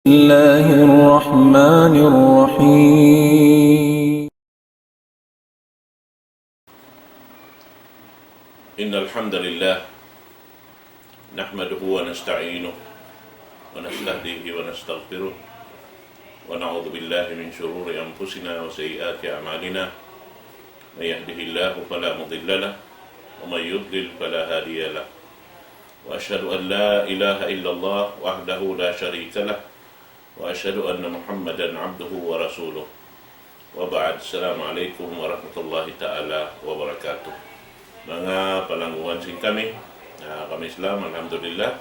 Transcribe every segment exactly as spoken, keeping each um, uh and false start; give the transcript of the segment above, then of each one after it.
الله الرحمن الرحيم. إن الحمد لله نحمده ونستعينه ونستهديه ونستغفره، ونعوذ بالله من شرور أنفسنا وسيئات أعمالنا. من يهده الله فلا مضل له، ومن يضلل فلا هادي له. وأشهد أن لا إله إلا الله وحده لا شريك له، وأشهد أن محمدا عبده ورسوله. وبعد، السلام عليكم ورحمة الله تعالى وبركاته. Manga palanggungan sin kami, ah, kami Islam, alhamdulillah.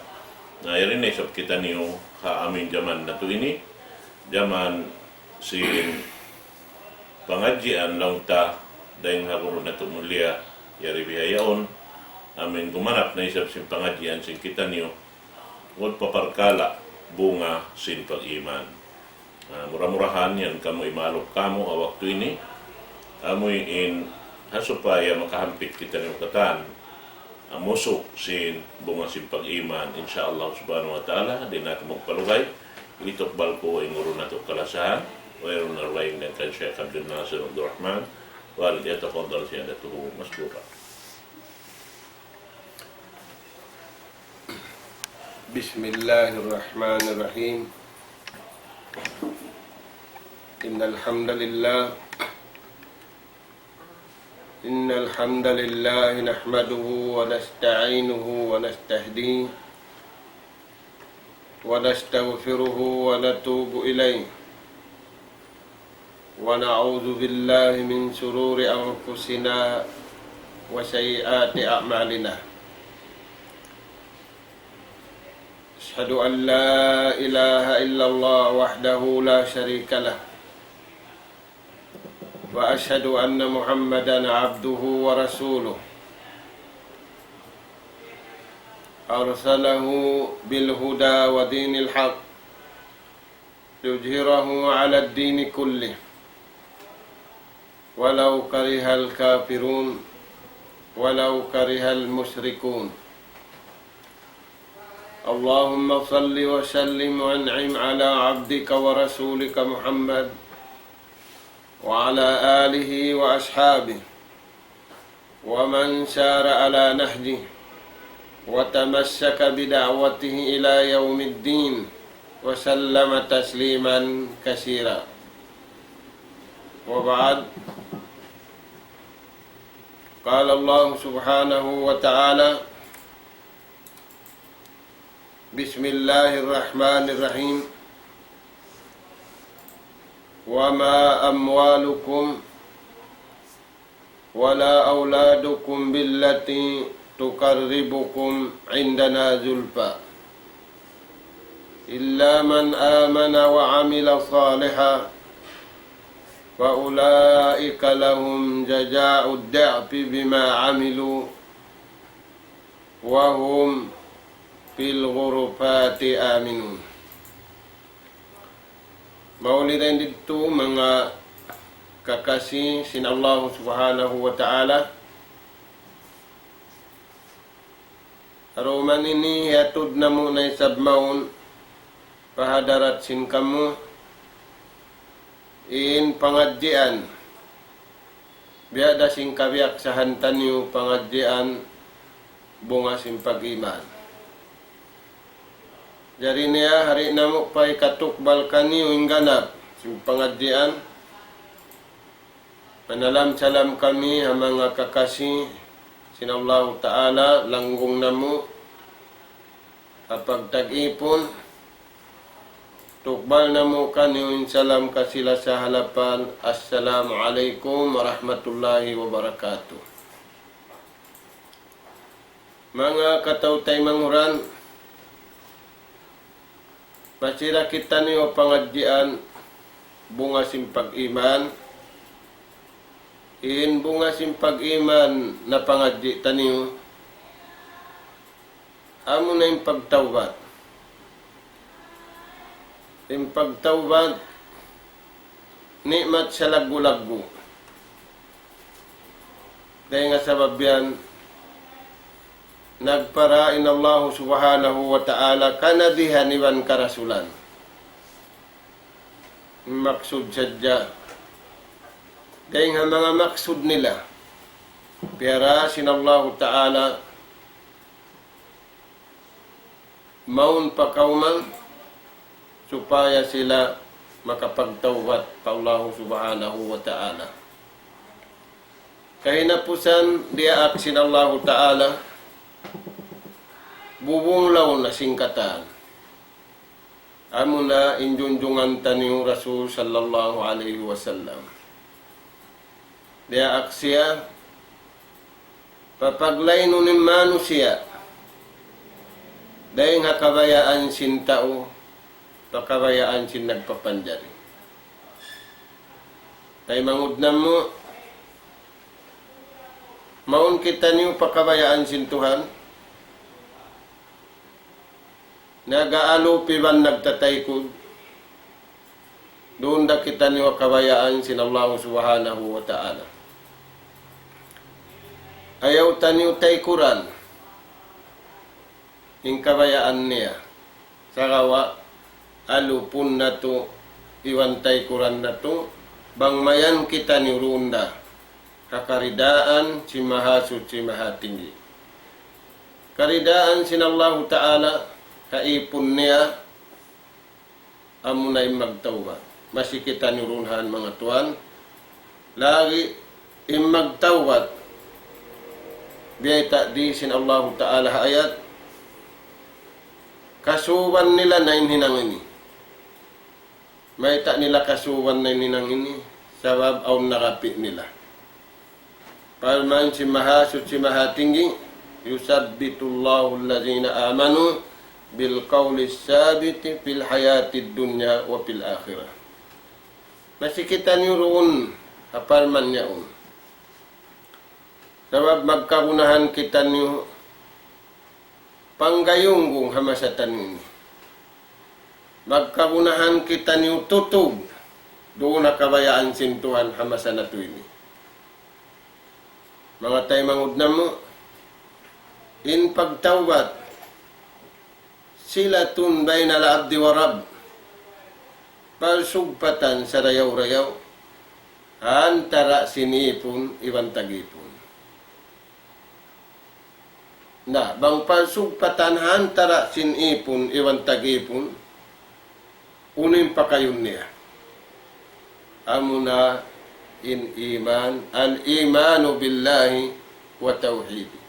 Na, yari na isab kitaniyu ha amu in jaman natu' ini, jaman sin pangadjian laung ta dayn ha guru natu' mulia, yari bihaun, amu in gumanap na isab sin pangadjian sin kitaniyu, tungud pa parkala' bunga sin pag-iman. Ah, mura-murahan yan kamu imalup kamu ha waktu ini, amu in ha supaya makahampit kitaniyu katan ha musu' sin bunga sin pag-iman, insya Allah subhanahu wa ta'ala. Di' na aku magpalugay, itukbal ku in guru natu' kalasahan, wayruun na dugaing dayn kan Sheikh Abdul Nasir Abdul Rahman, وليتفضل سيادته مشكورا. بسم الله الرحمن الرحيم. إن الحمد لله إن الحمد لله نحمده ونستعينه ونستهديه ونستغفره ونتوب إليه، ونعوذ بالله من شرور أنفسنا وسيئات أعمالنا. أشهد أن لا إله إلا الله وحده لا شريك له، وأشهد أن محمدا عبده ورسوله، أرسله بالهدى ودين الحق ليظهره على الدين كله، ولو كره الكافرون، ولو كره المشركون. اللهم صل وسلم وأنعم على عبدك ورسولك محمد وعلى آله وأصحابه ومن سار على نهجه وتمسك بدعوته إلى يوم الدين وسلم تسليما كثيرا. وبعد، قال الله سبحانه وتعالى: بسم الله الرحمن الرحيم. وما أموالكم ولا أولادكم بالتي تقربكم عندنا زلفى إلا من آمن وعمل صالحا فأولئك لهم جزاء الضعف بما عملوا وهم في الغرفات آمنون. Mauli dayn didtu manga kakasi sin Allah Subhanahu wa Ta'ala. Aruman ini hiyatud namu' na isab mawn pa hadarat sin kamu in pangadjian biya' da sin kabiyaksahan taniyu, pangadjian bunga sin pag-iman. Jari niya hari namu' pa hikatukbal kaniyu in ganap sin pangadjian. Manalam-salam kami ha manga kakasi sin Allahu Ta'ala, langgung namu' ha pagtag-ipun. Tukbal namu' kaniyu in salam kasi-lasa ha lapan, Assalamu alaykum warahmatullahi wabarakatuh. Manga kataw-taymanghuran, masirakit taniyu ha pangadjian bunga sin pag-iman. In bunga sin pag-iman na pangadji' taniyu, amuna in pagtawbat. In pagtawbat, ni'mat salaggu'-laggu'. Dayn ha sabab yan, nagpara in Allahu Subhanahu wa Ta'ala kanabihan iban karasulan. maksud sadja. Dayng ha manga maksud nila, piyara sin Allahu Ta'ala mawn pa kawman supaya sila makapagtawbat pa Allahu Subhanahu wa Ta'ala. Kahinapusan diyaak sin Allahu Ta'ala, bubunglaw na sin katan. Amuna in junjungan taniyu Rasul sallallahu alayhi wasallam. Diyaak siya, papaglaynun in manusiya' dayng ha kabayaan sin tau, pa kabayaan sin nagpapanjari. Taymanghud namu', mawn kitaniyu pa kabayaan sin Tuhan, nag-aalup iban nagtataykud, duun da kitaniyu ha kabayaan sin Allahu Subhanahu wa Ta'ala. Ayaw taniyu taykuran in kabayaan niya. Sagawa' alupun natu' iban taykuran natu', bang mayan kitaniyu duun da ha karidaan sin Mahasuchi Mahatinggi. Karidaan sin Allahu Ta'ala, kaipun niya, amuna in magtawbat. Masi kitaniyu duun han manga tuwan. Lagi' in magtawbat, biyayta' di sin Allahu Ta'ala ha ayat, kasuban nila na in hinang ini. Mayta' nila kasuban na in hinang ini? Sabab awn narapi' nila. Parman sin Mahasuchi Mahatinggi, يثبت الله الذين آمنوا بالقول الثابت في الحياة الدنيا وفي الآخرة. Masi kitaniyu duun ha parman yaun. Sabab magkagunahan kitaniyu panggayunggung ha masa taniyu ini. Magkagunahan kitaniyu tutug duun ha kabayaan sin Tuhan ha masa natu' ini. Manga taymanghud namu', in pagtawbat, صلة بين العبد ورب. Parsugpatan sarayaw-rayaw antara' sin ipun iban tag-ipun. Na, bang parsugpatan antara' sin ipun iban tag-ipun, unu in pakayun niya? Amuna in iman, الإيمان بالله وتوحيده.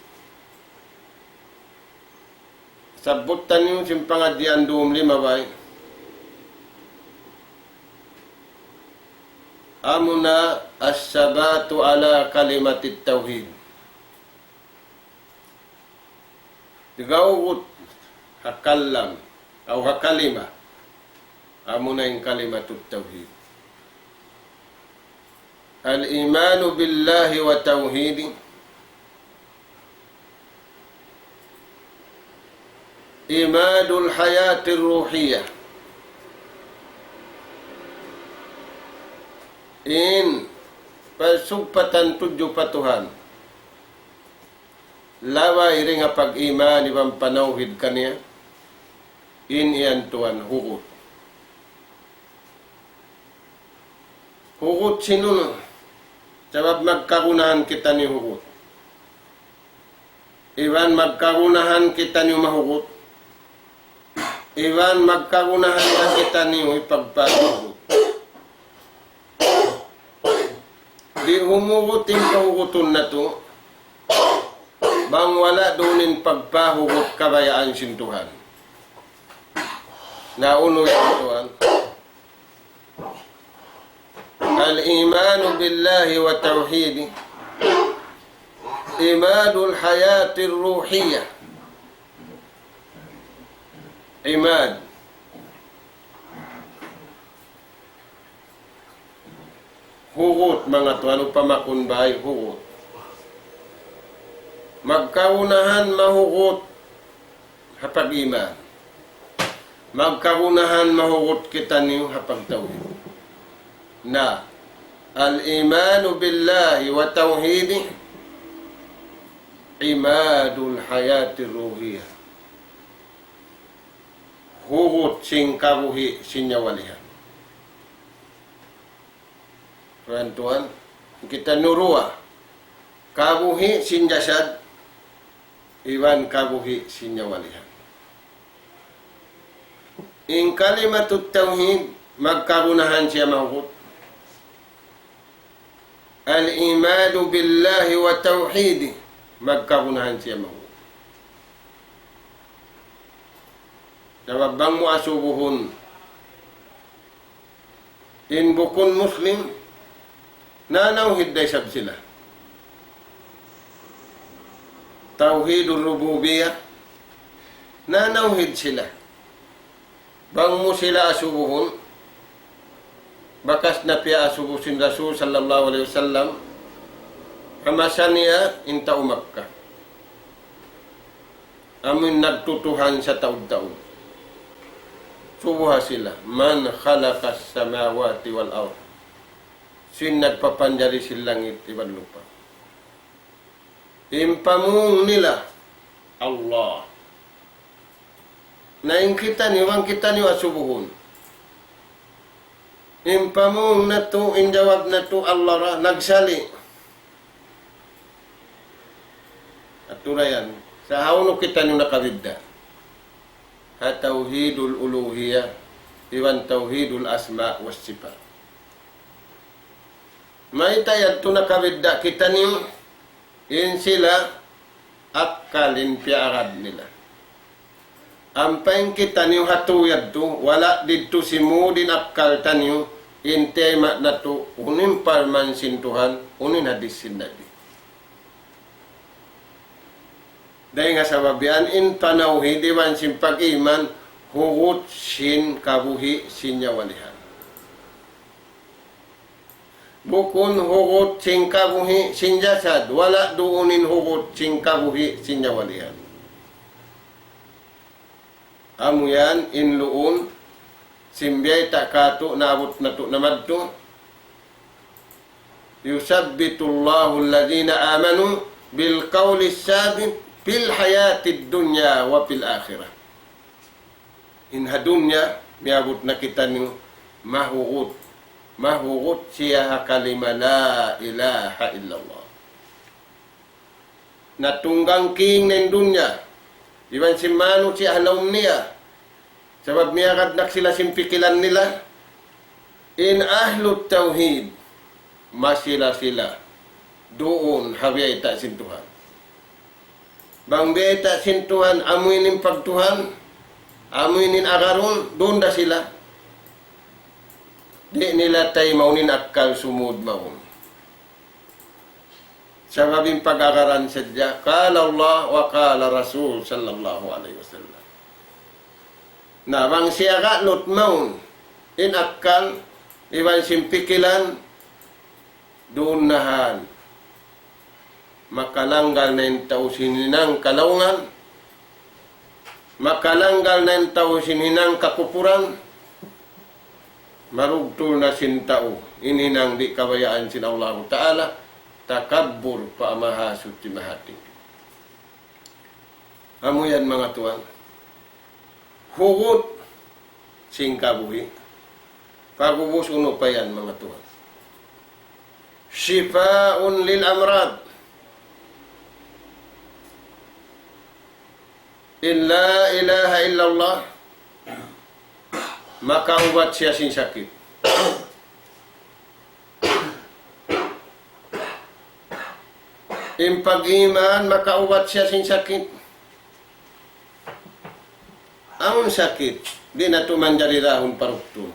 Sabbut taniyu sin pangadjian dum limabay. Amuna الثبات على كلمة التوحيد. Di' gawgut ha kalam, aw ha kalima. Amuna in kalimatut tawhid. الإيمان بالله وتوحيده عماد الحياة الروحية. In parsugpatan tudju pa Tuhan, labay dayn ha pag-iman iban panawhid kaniya, in yan tuwan hugut. Hugut sin unu? Sabab magkagunahan kitaniyu hugut. Iban magkagunahan kitaniyu mahugut. Iban magkagunahan da kitaniyu hipagpahugut. Di' humugut in kahugutun natu', bang wala' duun in pagpahugut kabayaan sin Tuhan. Na unu yan tuwan? الإيمان بالله وتوحيده عماد الحياة الروحية. عماد. Hugut, manga tuwan, upama kun bay hugut. Magkagunahan mahugut ha pag-iman. Magkagunahan mahugut kitaniyu ha pagtawhid. Na, الإيمان بالله وتوحيده عماد الحياة الروحية. Hugut sin kabuhi' sin nyawalihan. Tuan-tuan, kita nuruwa. Kabuhi' sin jasad, iban kabuhi' sin nyawalihan. In kalimatut tawhid, magkagunahan siya mahugut. Al-imanu billahi wa tawhidi, magkagunahan siya mahugut. Sabab bang mu asubuhun in bukun Muslim, nanawhid da isab sila. Tawhidur rububiyah, nanawhid sila. Bang mu sila asubuhun, bakas na piyaasubu sin Rasul sallallahu alayhi wasallam, ha masa niya in tau Makkah. Amu in nagtutuhan sataud-taud. Subuha sila, من خلق السماوات والأرض. Sin nagpapanjari sin langit iban lupa'. In pamung nila, Allah. Na in kitaniyu, bang kitaniyu asubuhun, in pamung natu', in jawab natu', Allah ra, nagsali'. Aturan yan. Sa' hawnu kitaniyu nakabidda'? Ha tawhidul uluhiyah, iban tawhidul asma was sifat. Mayta' yadtu nakabidda' kitaniyu? In sila akkal in piyaagad nila. Ampa in kitaniyu hatu yadtu, wala' didtu simud in akkal taniyu, in tayma' natu', unu in parman sin Tuhan, unu in hadis sin Nabi. Dayn ha sabab yan, in panawhid iban sin pag-iman, hugut sin kabuhi' sin nyawalihan. Bukun hugut sin kabuhi' sin jasad, wala' duun in hugut sin kabuhi' sin nyawalihan. Amu yan in luun sin biyayta' katu' naabut natu' na madtu. يثبت الله الذين آمنوا بالقول الثابت في الحياة الدنيا وفي الآخرة. In ha dunya, miyabut na kitaniyu, mahugut. Mahugut siya ha kalima la ilaha illallah. Natunggang king na in dunya. Iban sin manusiya' ha lawm niya. Sabab miyagad na sila sin pikilan nila. In ahlut tawhid, masila sila duun ha biyayta' sin Tuhan. Bang biyayta' sin Tuhan, amu ini in pagtuhan, amu ini in agarun, duun da sila. Di' nila taymaun in akkal sumud mawn. Sabab in pag-agaran sadja, قال الله وقال الرسول صلى الله عليه وسلم. Na bang siya galut mawn in akkal, iban sin pikilan, duun na han. Makalanggal na in tau sin hinang kalaungan, makalanggal na in tau sin hinang kakupuran, marugtul na sin tau in hinang di' kabayaan sin Allahu Ta'ala, takabbur pa Mahasuchi Mahatinggi. Amu yan, manga tuwan. Hugut sin kabuhi'. Pag'ubus unu pa yan, manga tuwan. شفاء للأمراض. In la ilaha illallah, makaubat siya sin sakit. In pag-iman, makaubat siya sin sakit. Awn sakit, di' natu' manjari dahun pa duktur.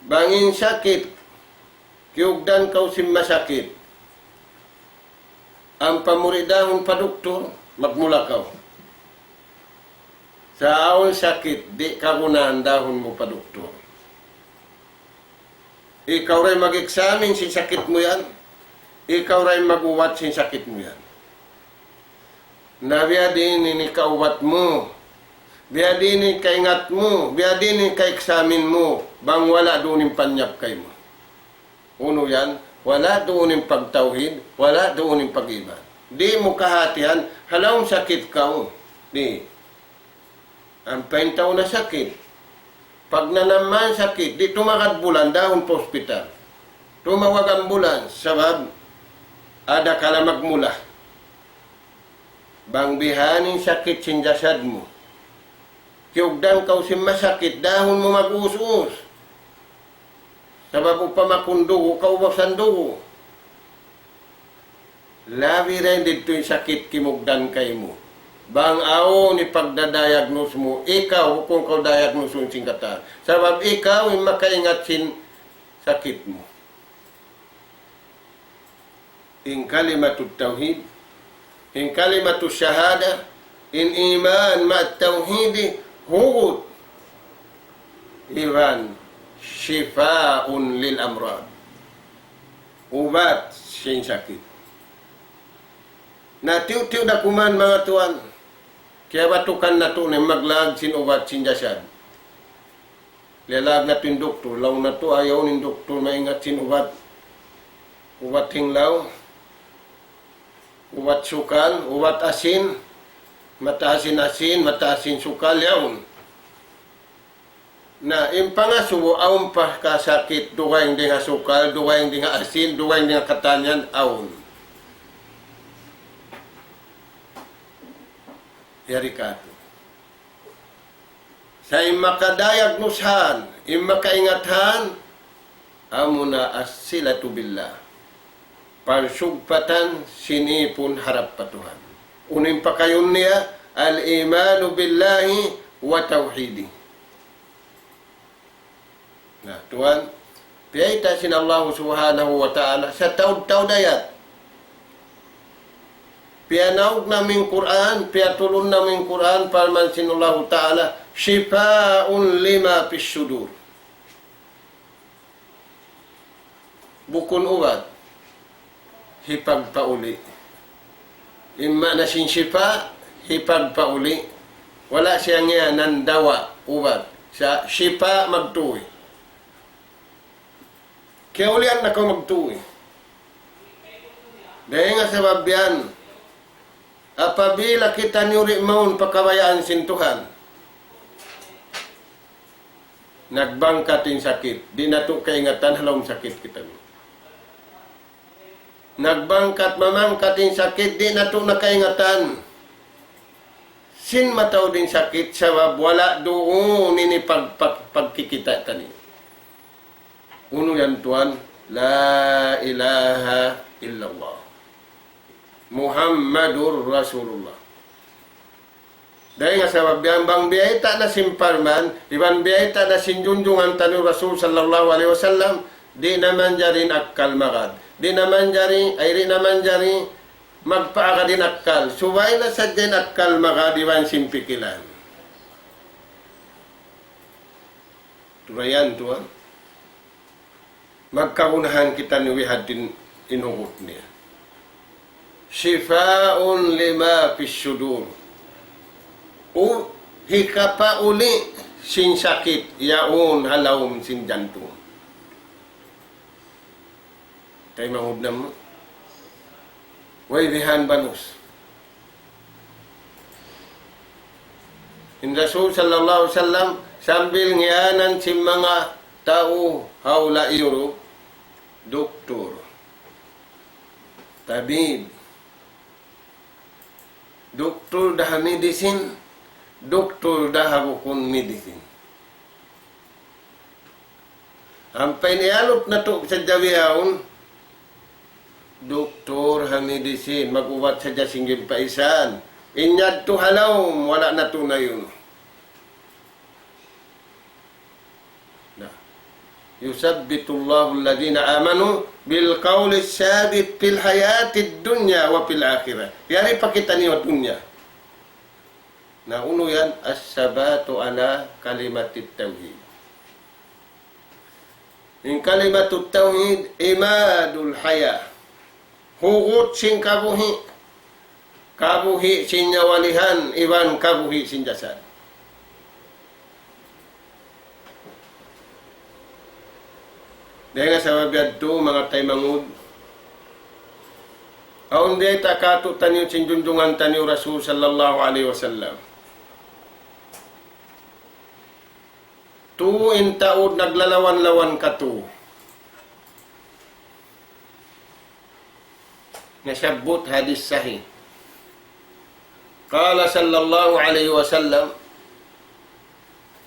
Bang in sakit, kiyugdan kaw sin masakit, ampa mu di' dahun pa duktur, magmula kaw. Sa' awn sakit, di' kagunahan dahun mu pa duktur. Ikaw ra in mag-examine sin sakit mu yan. Ikaw ra in mag-ubat sin sakit mu yan. Na biyadiin in ikaubat mu? Biyadiin in kaingat mu? Biyadiin in ka-examine mu? Bang wala' duun in panyap kaymu. Unu yan? Wala' duun in pagtawhid, wala' duun in pag-iman. Di' mu kahatihan, ha lawm sakit kaw. Di'. Ampa in tau nasakit, Pag nanam man sakit, di' tumagad bulan, dahun pa hospital. Tumawag ambulance, sabab ada kala magmula. Bang bihan in sakit sin jasad mu. Kiyugdan kaw sin masakit, dahun mu mag-us-us. Sabab upama kun dugu', kaubasan dugu'. Labi dayn didtu in sakit kimugdan kaymu. Bang awn hipagda-diagnose mu, ikaw, bukun kaw diagnoseun sin katan. Sabab ikaw in makaingat sin sakit mu. In kalimatut tawhid, in kalimatut shahada, in iman ma'at tawhid, hugut iban shifaun lil amrad. Ubat sin sakit. Na tiyu'-tiyu' da kuman manga tuwan, kiyabatukan natu' na in maglaag sin ubat sin jasad. Liyalaag natu' in doktor, laung natu' ayaw in doktor maingat sin ubat. Ubat hinglaw, ubat sukal, ubat asin, mataas in asin, mataas in sukal, yaun. Na, in pangasubu, awn pa kasakit, dugaing dayn ha sukal, dugaing dayn ha asin, dugaing dayn ha katan yan, awn. Yari katu'. Sa' in makadiagnose han, in makaingat han, amuna as-silatu billah. Pagsugpatan sin ipun harap pa Tuhan. Unu in pakayun niya, al-imanu billahi wa tawhidi. Na, tuwan, piyayta' sin Allah Subhanahu wa Ta'ala, sataud-taud ayat. Piyanaug namu' in Qur'an, piyatulun namu' in Qur'an, parman sin Allah Ta'ala, shifaun lima fis sudur. Bukun ubat, hipagpauli'. In maana sin shifa, hipagpauli'. Wala' siya ngiyanan dawa, ubat. Sa' shifa magtuy. Kiyaulian na kaw magtuy. Dayn ha sabab yan, apabila kitaniyu di' mawn pa kabayaan sin Tuhan, nagbangkat in sakit, di' natu' kaingatan ha lawm sakit kitaniyu. Nagbangkat mamangkat in sakit, di' natu' na kaingatan sin mataud in sakit, sabab wala' duun ini pag-, pag-, pagkikita' taniyu. Unu yan tuwan? La ilaha illallah. Muhammadur Rasulullah. Dayn ha sabab yan bang biyayta' na sin parman, iban biyayta' na sin junjungan taniyu Rasul sallallahu alayhi wasallam, di' na manjari in akkal magad. Di' na manjari, ay di' na manjari magpaagad in akkal. Subay na sadja in akkal magad iban sin pikilan. Turayan tuwan. Magkagunahan kitaniyu bihadtu in hugut niya. Shifaun lima fis sudur. U, hikapauli' sin sakit yaun ha lawm sin jantung. Taymanghud namu'. Way bihan banus. In Rasul sallallahu alayhi wasallam sambil ngiyanan sin manga tau ha hula' Europe, doktor, tabib, doktor da ha medicine, doktor da ha bukun medicine. Ampa in iyalup natu' sadja bihaun, doktor ha medicine, mag-ubat sadja sin gimpaisan. In yadtu ha lawm, wala' natu' na yan. Na. يثبت الله الذين آمنوا بالقول الثابت في الحياة الدنيا وفي الآخرة. Yari pa kitaniyu ha dunya. Na unu yan, الثبات على كلمة التوحيد. In kalimatut tawhid, imadul haya. Hugut sin kabuhi'. Kabuhi' sin nyawalihan, iban kabuhi' sin jasad. Dayn ha sabab yadtu, manga taymanghud, awn biyayta' kātu'niyu sin junjungan taniyu Rasul sallallahu alayhi wasallam. Tū in taud naglalawan-lawan katu'. Nasabbut hadis sahih. قال صلى الله عليه وسلم: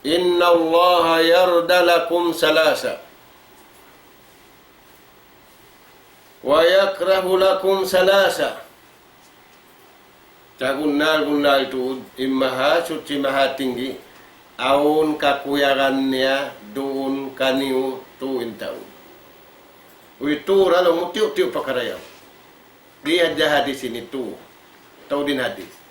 إن الله يرضى لكم ثلاثا ويكره لكم ثلاثا. Sabunnal-bunnal tuud, in Mahasuchi Mahatinggi, awn kakuyagan niya duun kaniyu tū in taud. Uy, tū ra laung mu, tiyu'-tiyu' pakarayaw. Di' hadja hadis ini tū. Tū in hadis.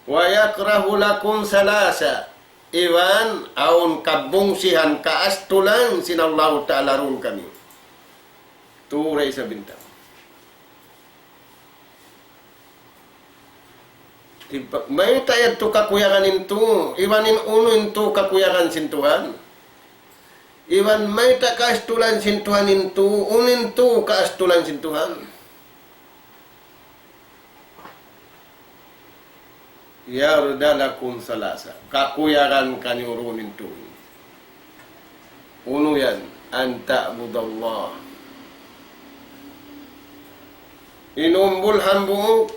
ويكره لكم ثلاثا. Iban awn kabungsihan, kaastulan sin Allahu Ta'ala duun kaniyu. Tū ra isab in taud. Di' ba, mayta' yadtu kakuyagan in tū, iban in unu in tū kakuyagan sin Tuhan. Iban mayta' kaastulan sin Tuhan in tū, unu in tū kaastulan sin Tuhan. يرضى لكم ثلاثا. Kakuyagan kaniyu duun in tū. Unu yan? أن تعبدوا الله. In umbul hambuuk,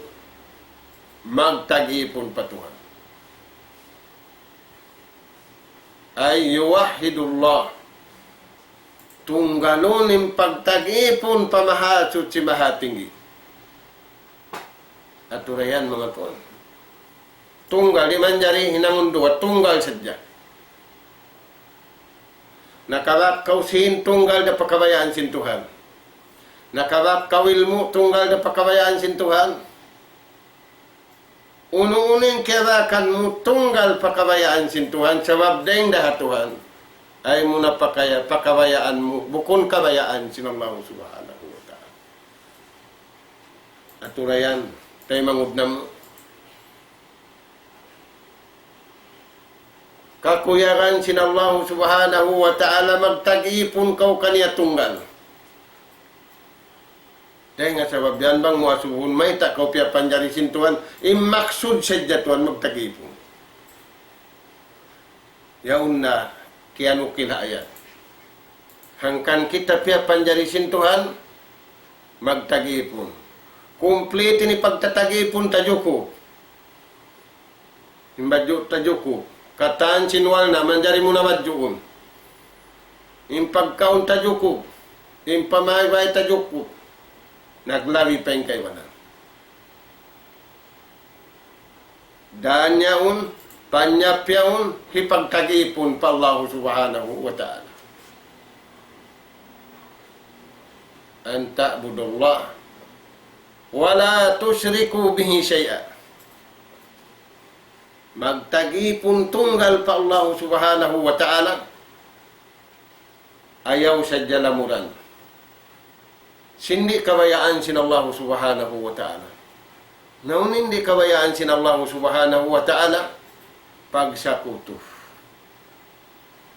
magtag-ipun pa Tuhan. أي يوحدوا الله. Tunggalun in pagtag-ipun pa Mahasuchi Mahatinggi. Atu ra yan manga tuwan. Tunggal, di' manjari hinangun duwa, tunggal sadja. Nakabak kaw sīn, tunggal da pa kabayaan sin Tuhan. Nakabak kaw ilmu', tunggal da pa kabayaan sin Tuhan. Unu-unu in kiyabakan mu, tunggal pa kabayaan sin Tuhan, sabab dayng da ha Tuhan. Ayaw mu na pakaya, pa kabayaan mu, bukun kabayaan sin Allah Subhanahu wa Ta'ala. Atu ra yan, taymanghud namu'. Kakuyagan sin Allah Subhanahu wa Ta'ala, magtag-ipun kaw kaniya tunggal. Dayng ha sabab yan bang mu asubuhun mayta' kaw piyapanjari sin Tuhan, in maksud sadja tuwan magtag-ipun. Yaun na kiyanukil ha ayat. Hangkan kita piyapanjari sin Tuhan, magtag-ipun. Kumplit ini pagtatag-ipun, tajukup. In badju' tajukup. Katan sin walna' manjari mu na badjuun. In pagkaun tajukup. In pamaybay tajukup. Naglabi pa in kaibanan. Dān yaun, panyap yaun, hipagtag-ipun pa Allahu Subhanahu wa Ta'ala. أن تعبدوا الله ولا تشركوا به شيئا. Magtag-ipun tunggal pa Allahu Subhanahu wa Ta'ala, ayaw sadja lamuran sin di' kabayaan sin Allahu Subhanahu wa Ta'ala. Na unu in di' kabayaan sin Allahu Subhanahu wa Ta'ala, pagsakutu.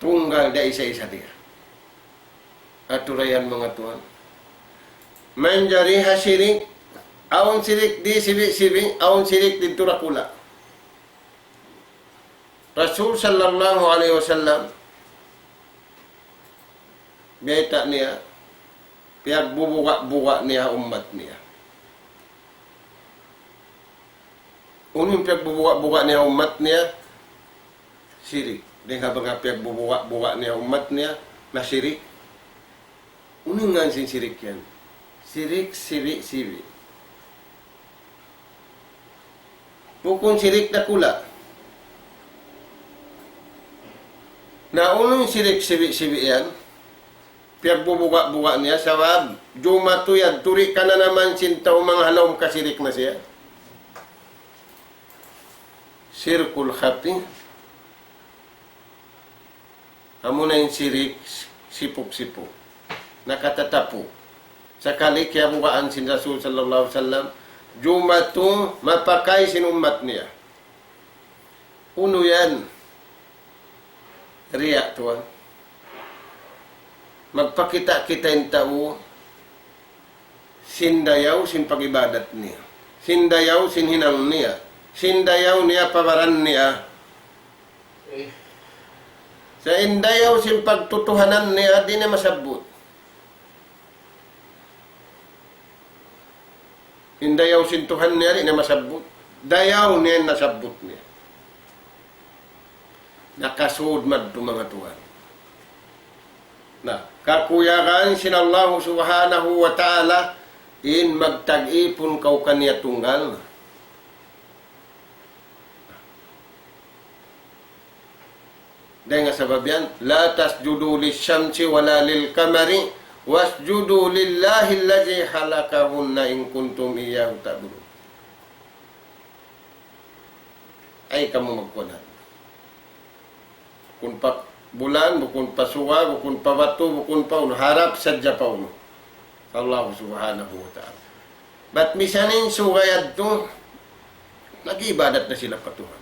Tunggal da isa-isa diya. Atu ra yan manga tuwan. Manjari ha sirik, awn sirik di' sibi'-sibi', awn sirik di' dakula'. Rasul sallallahu alayhi wasallam, biyayta' niya, piyagbubuga'-buga' niya ummat niya. Unu in piyagbubuga'-buga' niya ummat niya? Sirik. Dayng ha manga piyagbubuga'-buga' niya ummat niya, na sirik. Unu in ngan sin sirik yan? Sirik sibi'-sibi'. Bukun sirik dakula'. Na unu in sirik sibi'-sibi' yan? Piyagbubuga'-buga' niya, sabab jumatu yadtu di' kananaman sin tau manga ha lawm kasirik na siya. Shirkul khafi. Amuna in sirik sipuk-sipuk. Nakatatapu. Sakali kiyabugaan sin Rasul sallallahu alayhi wasallam, jumatu mapakay sin ummat niya. Unu yan? Riya' tuwan. Magpakita'-kita' in tau sin dayaw sin pag-ibadat niya, sin dayaw sin hinang niya, sin dayaw niya pa baran niya. Sa' in dayaw sin pagtutuhanan niya, di' niya masabbut. In dayaw sin Tuhan niya, di' niya masabbut. Dayaw niya in nasabbut niya. Nakasud madtu manga tuwan. Na, kakuyagan sin Allahu Subhanahu wa Ta'ala in magtag-ipun kaw kaniya tunggal. Dayn ha sabab yan, لا تسجدوا للشمس ولا للقمر واسجدوا لله الذي خلقهن إن كنتم إياه تعبدون. Ayaw kamu magkuwan. Bukun pa bulan, bukun pa suga, bukun pa batu, bukun pa unu. Harap sadja pa unu. Allah Subhanahu wa Ta'ala. Bat misan in suga yadtu, nag-ibadat na sila pa Tuhan.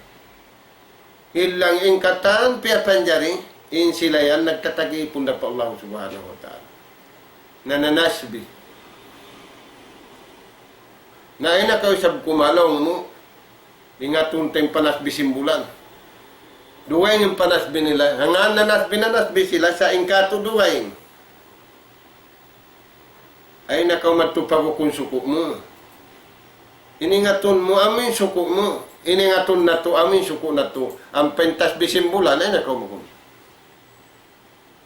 Ilang in katan piyapanjari, in sila yan nagtatag-ipun da pa Allah Subhanahu wa Ta'ala. Nananasbih. Na in kaw isab kumalaung mu, ingatun ta in panasbih sin bulan. Dugaing in panasbih nila. Hangkan nanasbih, nanasbih sila sa' in katu' dugaing. Ayaw na kaw madtu pa bukun suku' mu. Ini ingatun mu amu in suku' mu. Ini ingatun natu' amu in suku' natu'. Ampa in tasbih sin bulan, ayaw na kaw magun.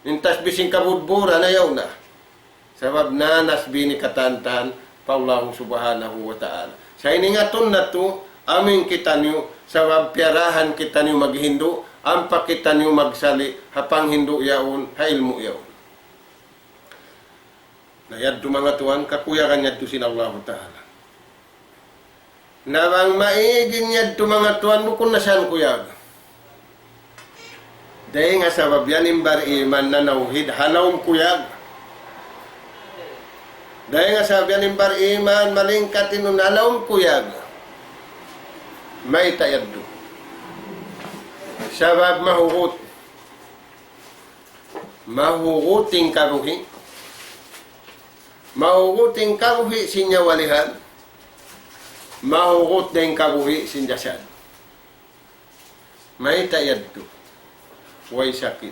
In tasbih sin kabudburan, ayaw na. Sabab nanasbih in katan-katan pa Allahu Subhanahu wa Ta'ala. Sa' ini ingatun natu', amu in kitaniyu, sabab piyarahan kitaniyu maghindu', ampa kitaniyu magsali', ha panghindu' yaun, ha ilmu' yaun. Na yadtu manga tuwan, kakuyagan yadtu sin Allahu Ta'ala. Na bang maig in yadtu manga tuwan, bukun na san kuyag. Dayn ha sabab yan in bar-iman nanawhid, ha lawm kuyag. Dayn ha sabab yan in bar-iman, malingkat in ha lawm kuyag. Mayta' yadtu? Sabab mahugut. Mahugut in kabuhi'. Mahugut in kabuhi' sin nyawalihan. Mahugut da in kabuhi' sin jasad. Mayta' yadtu? Way sakit.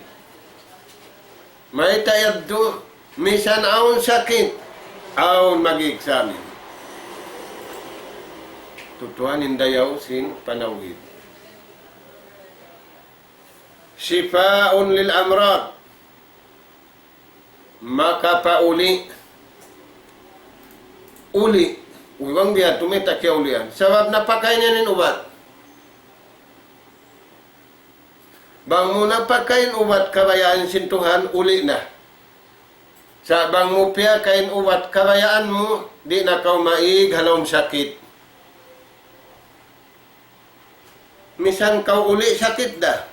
Mayta' yadtu? Misan awn sakit, awn mag-examine. Tutuan in dayaw sin panawhid. شفاء للأمراض. Makapauli'. Uli'. Uy, bang biya' tumita kiyaulian. Sabab napakain niya in ubat. Bang mu napakain ubat kabayaan sin Tuhan, uli' na. Sa' bang mu piyakain ubat kabayaan mu, di' na kaw maig ha lawm sakit. Misan kaw uli' sakit da.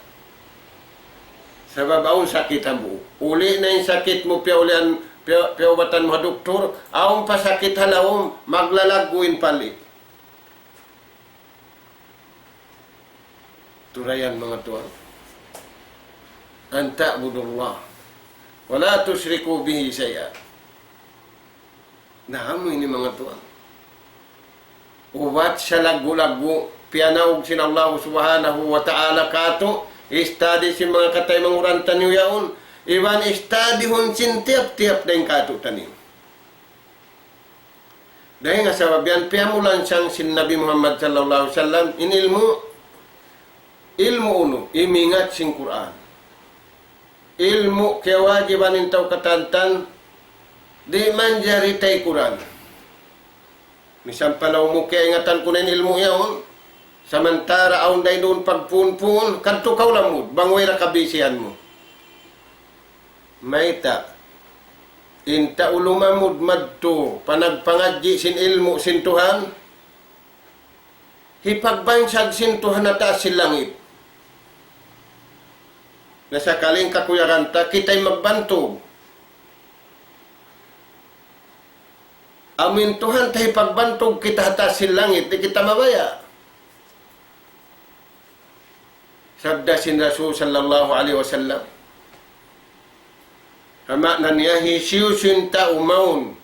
Sabab awn sakit hambuuk. Uli' na in sakit mu piyaulian, piya-, piyaubatan mu ha duktur, awn pa sakit ha lawm, maglalaggu' in pali'. Turayan manga tuwan. أن تعبدوا الله ولا تشركوا به شيئا. Na amu ini manga tuwan. Ubat salaggu'-laggu', piyanaug sin Allah Subhanahu wa Ta'ala kātu', istadi sin manga kataymanghuran taniyu yaun, iban istadihun sin tiyap-tiyap dayn kātu'niyu. Dayn ha sabab yan, piyamulansang sin Nabi Muhammad sallallahu alayhi wasallam, in ilmu', ilmu' unu, imingat sin Qur'an. Ilmu' kiyawajiban in tau katantan, di' manjari tay Qur'an. Misan pa laung mu kiyaingatan ku na in ilmu' yaun, samantara' awn da isab duun pagpuun-puun, kadtu kaw lamud, bang way da kabisihan mu. Mayta', in tau lumamud madtu, panagpangadji' sin ilmu' sin Tuhan, hipagbansag sin Tuhan ha taas sin langit. Na sakali in kakuyagan ta, kita in magbantug. Amu in Tuhan ta hipagbantug kita ha taas sin langit, di' kita mabaya'. Sabda sin Rasul sallallahu alayhi wasallam, ha maana niya, hisiyu-siyu in tau mawn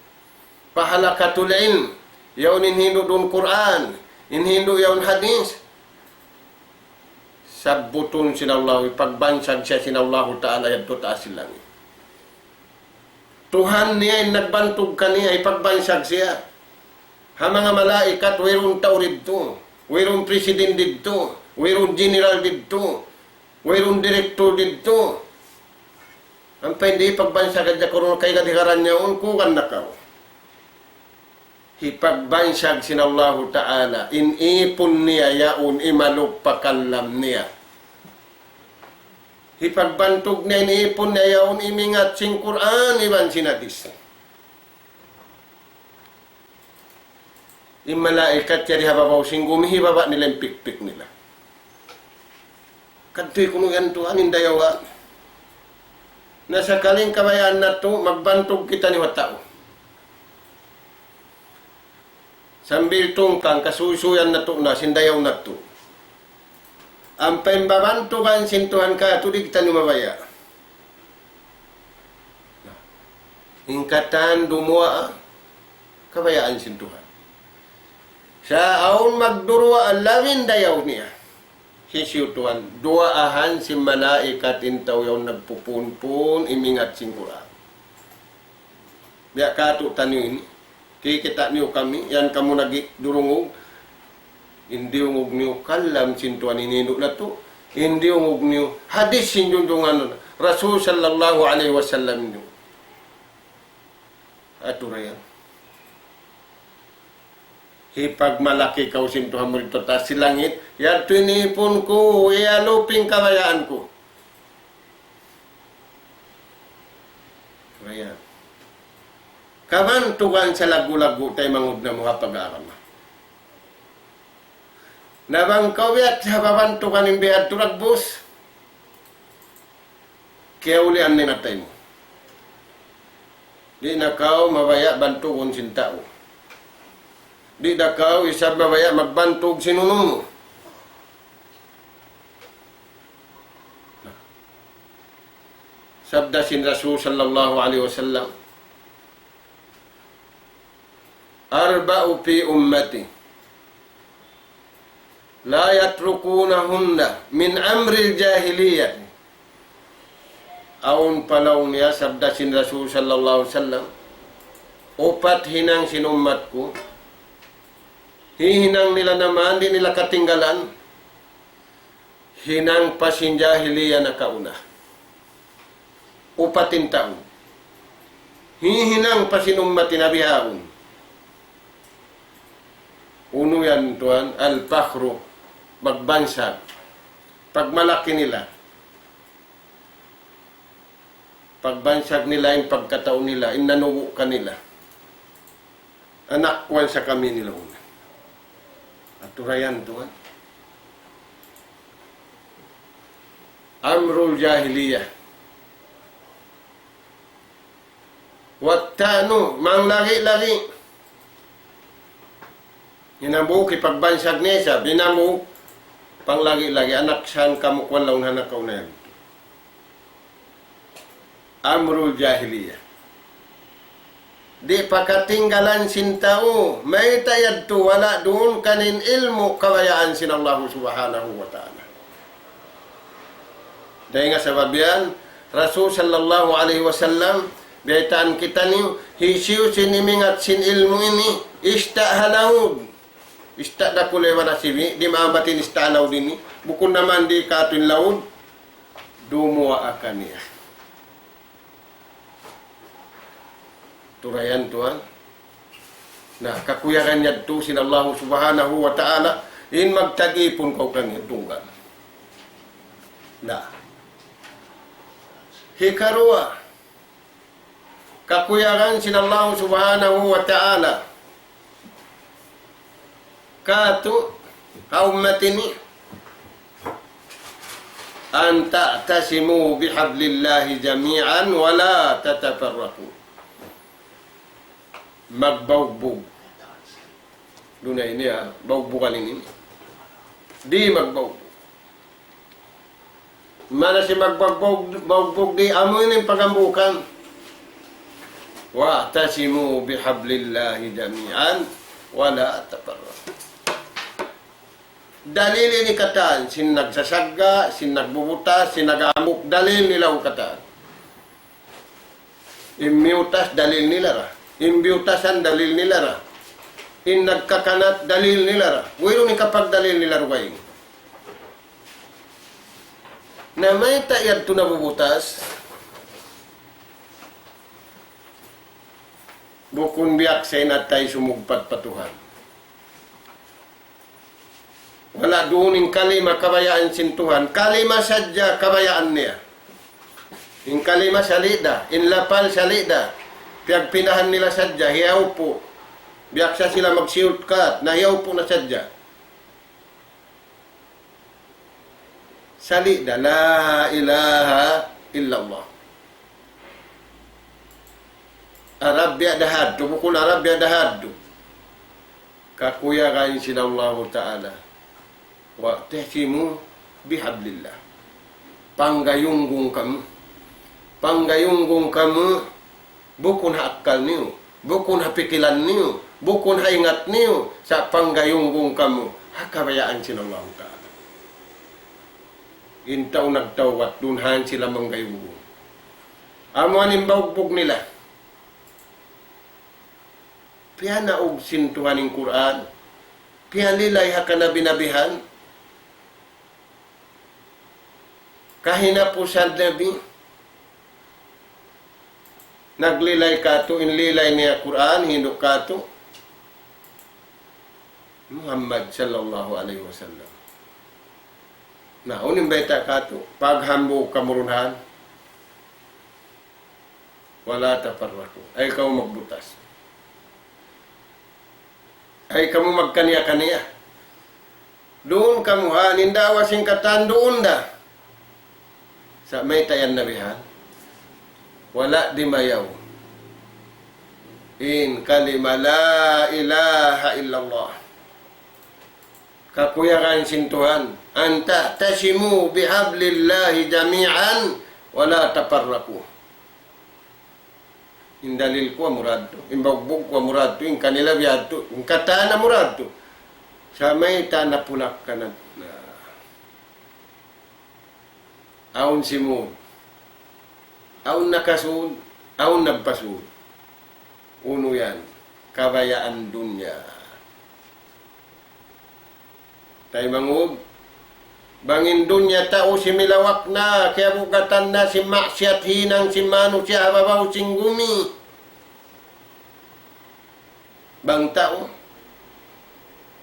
pa halaqatul ilm, yaun in hindu' duun Qur'an, in hindu' yaun hadith, Sabbutun sin Allah, hipagbansag siya sin Allahu Ta'ala yadtu ha taas sin langit. Tuhan niya in nagbantug kaniya, hipagbansag siya. Ha manga malaikat, wayruun tau didtu, wayruun president didtu, wayruun general didtu, wayruun direktor didtu. Ampa in di' pagbansag hadja kaw duun, kay gad higaran niya yaun, kuwan na kaw. Hipagbansag sin Allahu Ta'ala, in ipun niya yaun, imaluk pa kalam niya. Hipagbantug niya in ipun niya yaun, imingat sin Qur'an iban sin hadith. In malaikat yari ha babaw sin gumi, hibaba' nila in pikpik nila. Kadtuy kunu' yan Tuhan in dayaw. Na sakali kabayaan natu', magbantug kitaniyu ha tau. Sambil tungkang kasuysuyan natu' na sin dayaw natu'. Ampa in babantugan sin Tuhan katu' di' kitaniyu mabaya'. In katan dumuwaa, kabayaan sin Tuhan. Sa' awn magduruwaa labi dayaw niya. Hisiyu tuwan, duwaahan sin malaikat in tau yaun nagpupunpun, imingat sin Qur'an. Biya' katu' taniyu ini, kikita' niyu kami, yan kamu nagdurungug. In diyungug niyu kalam sin Tuhan in hindu' natu', in diyungug niyu hadith sin junjungan Rasul sallallahu alayhi wasallam niyu. Atura yan. Hipagmalaki kaw sin Tuhan mu didtu ha taas sin langit, yadtu in ipun ku, iyaluping kabayaan ku. Ayan. Kabantugan sa laggu'-laggu' taymanghud namu' ha pag-agama. Na bang kaw biya' ha babantugan in biya' ha dagbus, kiyaulian na in atay mu. Di' na kaw mabaya' bantugun sin tau. Di' na kaw isab mabaya' magbantug sin unu mu. Sabda sin Rasul sallallahu alayhi wasallam, أربع في أمتي لا يتركونهن من أمر الجاهلية. Awn pa laung niya sabda sin Rasul sallallahu alayhi wasallam, upat hinang sin ummat ku, hihinang nila na man, di' nila katinggalan, hinang pa sin jahiliya nakauna. Upat in tau. Hihinang pa sin ummat in bihaun. Unu yan tuwan, al-fakhru, pagbansag. Pagmalaki nila. Pagbansag nila in pagkatau nila, in nanubu' kanila. Anak kuwan sa kami nila unu. Atura yan tuwan. Amrul jahiliya. Watta'nu, manglagi-lagi. Hinambuuk hipagbansag niya isab, hinambuuk panglagi-lagi, anak san kamu kuwan laung ha nakauna yan. Amrul jahiliya. Di' pakatinggalan sin tau, mayta' yadtu wala' duun kaniya in ilmu' kabayaan sin Allahu subhanahu wa ta'ala. Dayn ha sabab yan, Rasul sallallahu alayhi wasallam, biyaytaan kitaniyu, hisiyu sin imingat sin ilmu' ini, ista' ha laud. Ista' dakula' iban asibi', di' maambat in ista' ha laud ini, bukun na mandi katu' in laud, dumuwaa kaniya. Turayan tuwan. Na, kakuyagan yadtu sin Allahu subhanahu wa ta'ala, in magtag-ipun kaw kaniya tunggal. Na. Hikaruwa, kakuyagan sin Allahu subhanahu wa ta'ala. Katu', ha ummat ini, أن تعتصموا بحبل الله جميعا ولا تتفرقوا. Magbaugbug. Duun na ini, ha, baugbugan ini. Di' magbaugbug. Mana sin magbaugbug, baugbug di' amu ini in paghambuukan. واعتصموا بحبل الله جميعا ولا تفرقوا. Dalil ini katan, sin nagsasagga', sin nagbubutas, sin nag-aambuk, dalil nila katan. In miyutas, dalil nila ra. In biyutasan, dalil nila ra. In nagkakanat, dalil nila ra. Wayruun hikapagdalil nila dugaing. Na mayta' yadtu nabubutas? Bukun biya' sa in atay sumugpat pa Tuhan. Wala' duun in kalima kabayaan sin Tuhan. Kalima sadja kabayaan niya. In kalima sali' da, in lapal sali' da. Piyagpindahan nila sadja, hiyaupu'. Biya' sa sila mag-shortcut, na hiyaupu' na sadja. Sali' da, لا إله إلا الله. Arab biya' da hadtu, bukun Arab biya' da hadtu. Kakuyagan sin Allahu Ta'ala. واعتصموا بحبل الله. Panggayunggung kamu. Panggayunggung kamu, bukun ha akkal niyu, bukun ha pikilan niyu, bukun ha ingat niyu, sa' panggayunggung kamu ha kabayaan sin Allahu Ta'ala. In tau nagtawbat, duun han sila manggayunggung. Amu in baugbug nila. Piyanaug sin Tuhan in Qur'an. Piyalilay ha kanabi-nabihan. Kahinapusan Nabi. Naglilay katu', in lilay niya Qur'an, hindu' katu'. Muhammad sallallahu alayhi wasallam. Na, unu in bayta' katu', paghambuuk kamu duun han. ولا تفرقوا. Ayaw kamu magbutas. Ayaw kamu magkaniya-kaniya. Duun kamu ha, in da'wa sin katan duun da. Sa' mayta' yan Nabi ha? Wala' dimayaw in kalima لا إله إلا الله. Kakuyagan sin Tuhan, أن تعتصموا بحبل الله جميعا ولا تفرقوا. In dalil ku amu ra yadtu, in baugbug ku amu ra yadtu, in kanila biya' yadtu, in katan amu ra yadtu. Sa' mayta' napulak-kanat na. Awn simud. Awn nakasud, awn nagpasud. Unu yan? Kabayaan dunya. Taymanghud, bang in dunya tau similawak na, kiyabugatan na sin maksiyat hinang sin manusiya' ha babaw sin gumi. Bang tau,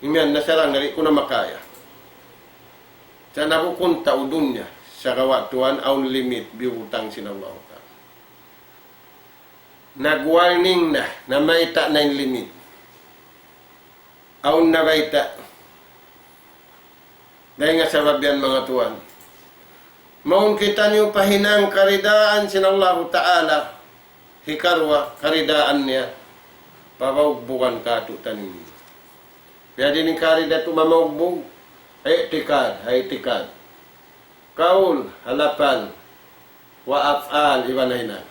imiyan na sarang, di' ku na makaya. Sa' na bukun tau dunya, sagawa' tuwan awn limit, biyutang sin Allahu Ta'ala. Nag-warning na, na mayta' na in limit. Awn na bayta'. Dayn ha sabab yan, manga tuwan. Mawn kitaniyu pahinang karidaan sin Allahu Ta'ala. Hikaruwa, karidaan niya. Pabaugbugan katu'taniyu. Biya' diin in karida tu mamaugbug. I'tikad, ha i'tikad. Kaul, ha lapal. Wa af'al, iban ha hinang.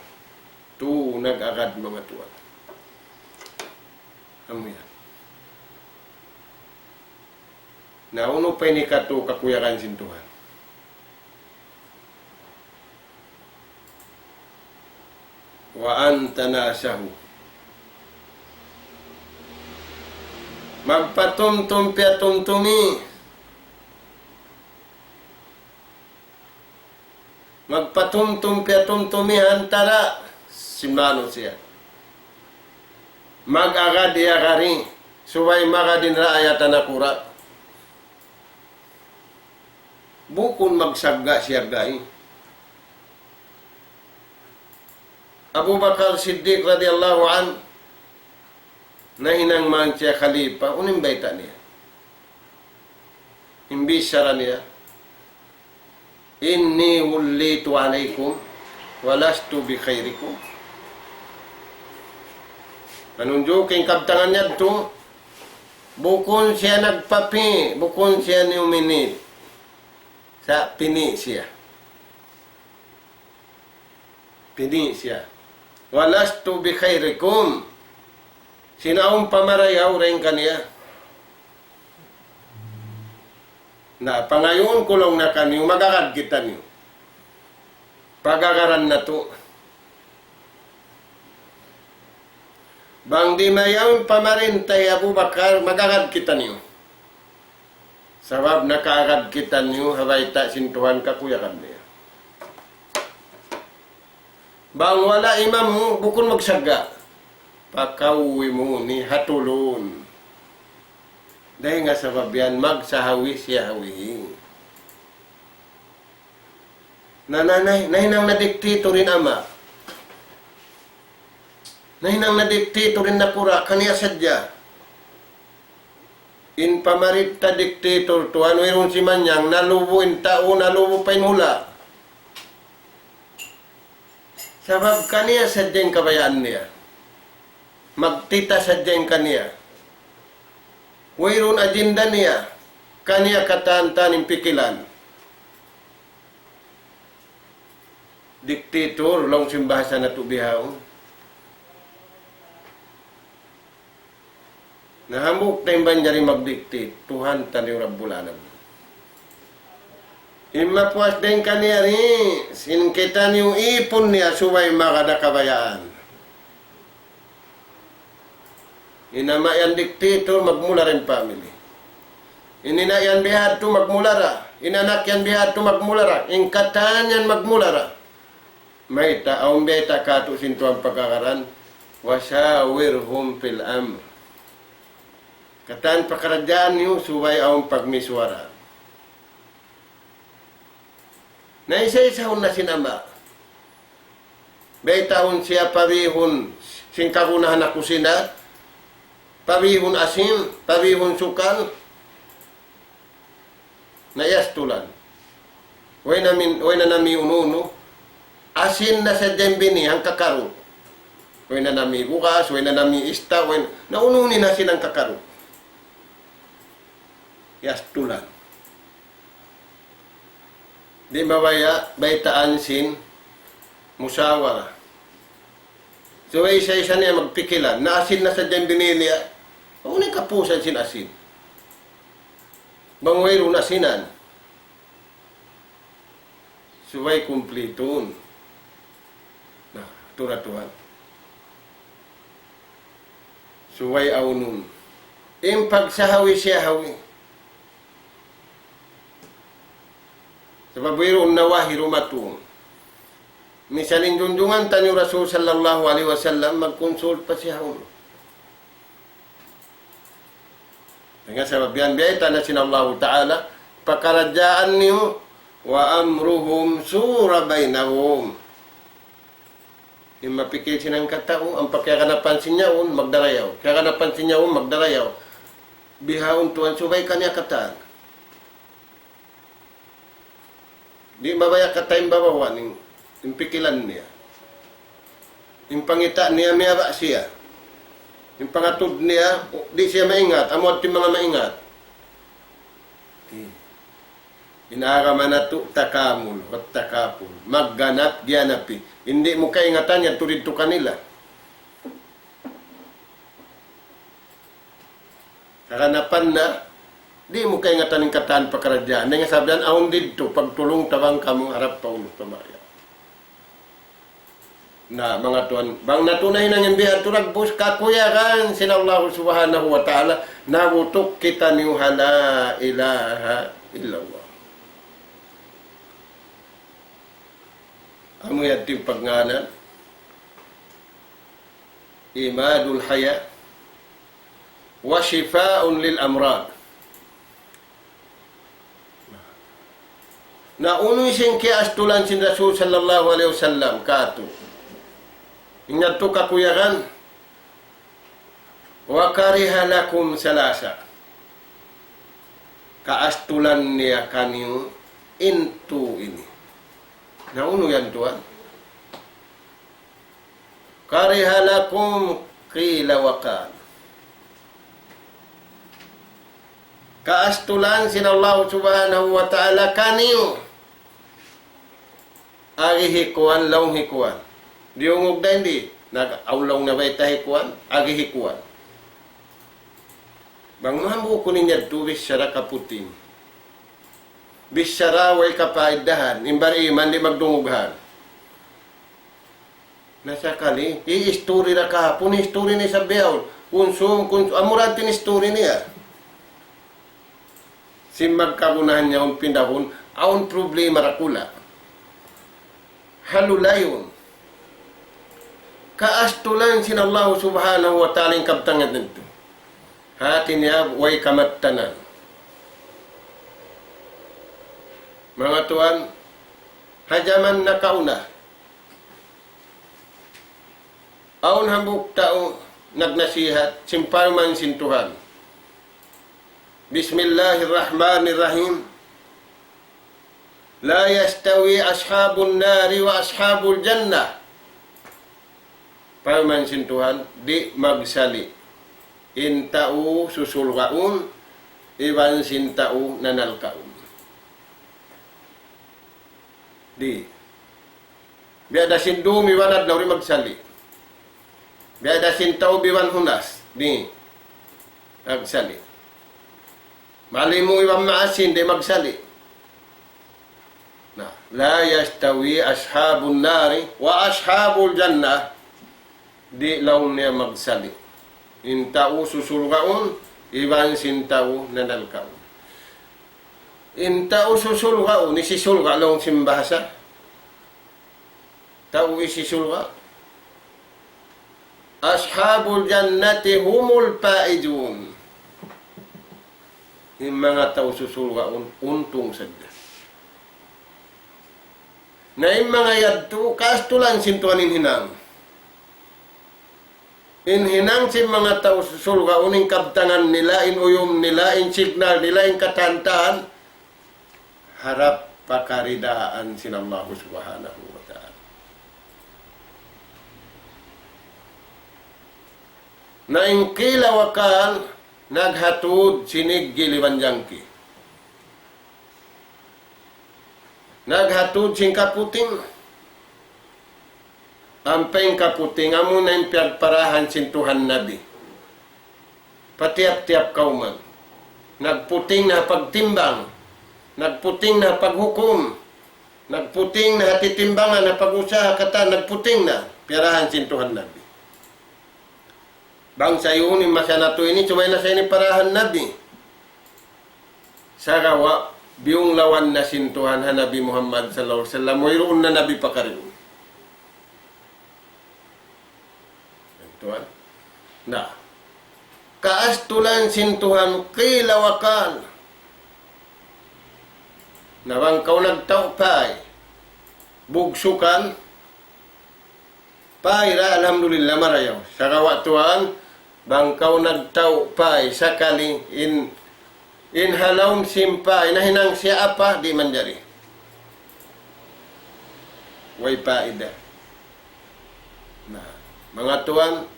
Tu nag-agad, manga tuwan. Amu yan. Na unu pa ini katu' kakuyagan sin Tuhan? وأن تناصحوا. Magpatumtum piyatumtumi. Magpatumtum piyatumtumi ha antara' sin manusiya'. Mag-agad-iyagari, subay magad in raayat ha nakura'. Bukun magsagga'-siyagga'i. Abu Bakar Siddiq radiyallahu anhu, nahinang man siya khalifa, unu in bayta' niya? In bichara niya, إني وليت عليكم ولست بخيركم. Manunjuk in kabtangan niya yadtu, bukun siya nagpapi', bukun siya niyuminit. Sa' pini' siya. Pini' siya. ولست بخيركم. Sin awn pamarayaw dayn kaniya. Na, pangayuun ku laung niya kaniyu, mag-agad kitaniyu. Pag-agaran natu'. Bang di' mayaw in pamarinta hi Abu Bakar, mag-agad kitaniyu. Sabab nakaagad kitaniyu ha bayta' sin Tuhan kakuyagan niya. Bang wala' imam mu, bukun magsagga'. Pakawwi mu ni hatulun. Dayn ha sabab yan, magsahawi-siyahawi. Na, na, na, nahinang na diktator in ama'. Nahinang na diktator in nakura', kaniya sadja. In pamarinta diktator tuwan, wayruun simanyang, nalubu in tau, nalubu pa in hula'. Sabab kaniya sadja in kabayaan niya. Magtita sadja in kaniya. Wayruun agenda niya. Kaniya katan-katan in pikilan. Diktator, laung sin bahasa natu' bihaun. Na hambuuk ta in manjari magdiktator, Tuhan taniyu Rabbul Alamin. In mapuas dayn kaniya ri, sin kitaniyu ipun niya subay magad ha kabayaan. In ama' yan diktator, magmula ra in family. In ina' yan bihadtu, magmula ra. In anak yan bihadtu, magmula ra. In katan yan, magmula ra. Mayta', awn bayta' katu' sin Tuhan pag-agaran, وشاورهم في الأمر. Katan pakaradjaan niyu subay awn pagmisuwara. Na isa-isahun na sin ama'. Baytaun siya pabihun sin kagunahan ha kusina, pabihun asin, pabihun sukal. Na iyastulan. Way na min-, way na nami unu-unu. Asin na sadja in bini, hangkakaru'. Way na nami bugas, way na nami ista, way na, na unu-unu in asin hangkakaru'. Iyastulan. Di' mabaya' baytaan sin musawara. Subay isa-isa niya magpikilan. Na asin na sadja in bini niya. Unu in kapusan sin asin? Bang wayruun asinan. Subay kumplitun. Na, tura tuwan. Subay awnun. In pagsahawi-siyahawi. Sabab wayruun nawahi dumatung. Misan in junjungan taniyu Rasul sallallahu alayhi wasallam magkonsulta siya ha unu. Hangkan sabab yan biyayta' na sin Allahu Ta'ala, pakaradjaan niyu, وأمرهم شورى بينهم. In mapikil sin hangkatau, ampa kiyaganapan sin yaun, magdarayaw. Kiyaganapan sin yaun, magdarayaw. Bihaun tuwan subay kaniya katan. Di' mabaya' katan in babawa' in, in pikilan niya. In pangita' niya miyaba' siya. In pangatud niya, di' siya maingat, amu yadtu in manga maingat. In agama natu' takamul, wat takapul. Magganap, giyanapi. Di' mu kaingatan yadtu didtu kanila. Kaganapan na, di' mu kaingatan in katan pakaradjaan. Dayn ha sabab yan awn didtu, pagtulung-tabang kamu harap pa unu pa maya. Na, manga tuwan, bang natu' nahinang in biya' tuud dagbus kakuyagan sin Allahu Subhanahu wa Ta'ala, nabutuk kitaniyu ha la ilaha illallah. Amu yadtu in pagngānan, عماد الحياة وشفاء للأمراض. Na unu in sin kiyaastulan sin Rasul sallallahu alayhi wasallam kātu'. In yadtu kakuyagan, وكره لكم ثلاثا. Kaastulan niya kaniyu in tū ini. Na unu yan tuwan? كره لكم قيل وقال. Kaastulan sin Allah Subhanahu wa Ta'ala kaniyu. Agi hi kuwan, laung hi kuwan. Diyungug da in di'. Nag-, awn laung na bayta' hi kuwan, agi hi kuwan. Bang mambu kunu' in yadtu bichara kaputing. Bichara way kapaidahan, in bariman di' magdungug han. Na sakali, i-history ra kahapun, history na isab bihaun. Kunsum, kunsum, amura in history niya. Sin magkagunahan niya un pindahun, awn problema dakula'. Halulayun. Kaastulan sin Allah Subhanahu wa Ta'ala in kabtangan yadtu. Hati niya way kamattanan. Manga tuwan, ha jaman nakauna, awn hambuuk tau nagnasihat, sin parman sin Tuhan. بسم الله الرحمن الرحيم. لا يستوي أصحاب النار وأصحاب الجنة. Parman sin Tuhan, di' magsali' in tau susulgaun iban sin tau nanalkaun. Di'. Biya' da sin dum iban adlaw di' magsali'. Biya' da sin taub iban hunas di' magsali'. Malimu iban maasin di' magsali'. Na, لا يستوي أصحاب النار وأصحاب الجنة. Di' laung niya magsali' in tau susulgaun iban sin tau nanalkaun. In tau susulgaun, hisisulga' laung sin bahasa. Tau hisisulga'. أصحاب الجنة هم الفائزون. In manga tau susulgaun, untung sadja. Na in manga yadtu, kaastulan sin Tuhan in hinang. In hinang sin manga tau susulgaun, in kabtangan nila, in uyum nila, in signal nila, in katan-katan, harap pa karidaan sin Allah Subhanahu wa Ta'ala. Na in qila wa qal, naghatud sin iggil iban jangki. Naghatud sin kaputing. Ampa in kaputing, amuna in piyagparahan sin Tuhan Nabi. Pa tiyap-tiyap kawman. Nagputing na ha pagtimbang. Nagputing na ha paghukum. Nagputing na ha titimbangan, ha pag-usaha katan, nagputing na. Piyarahan sin Tuhan Nabi. Bang sa yaun in masa natu' ini, subay na sa ini parahan Nabi. Sagawa', biyunglawan na sin Tuhan ha Nabi Muhammad sallallahu alayhi wasallam, wayruun na Nabi pakariun. Tuhan. Na. Kaastulan sin Tuhan, qila wa qal. Na bang kaw nagtau' pay, bugsukan, pay ra, alhamdulillah, marayaw. Sagawa' tuwan, bang kaw nagtau' pay, sakali in, in ha lawm sin pay, nahinang siya apa, di' manjari. Way paida. Na, manga tuwan,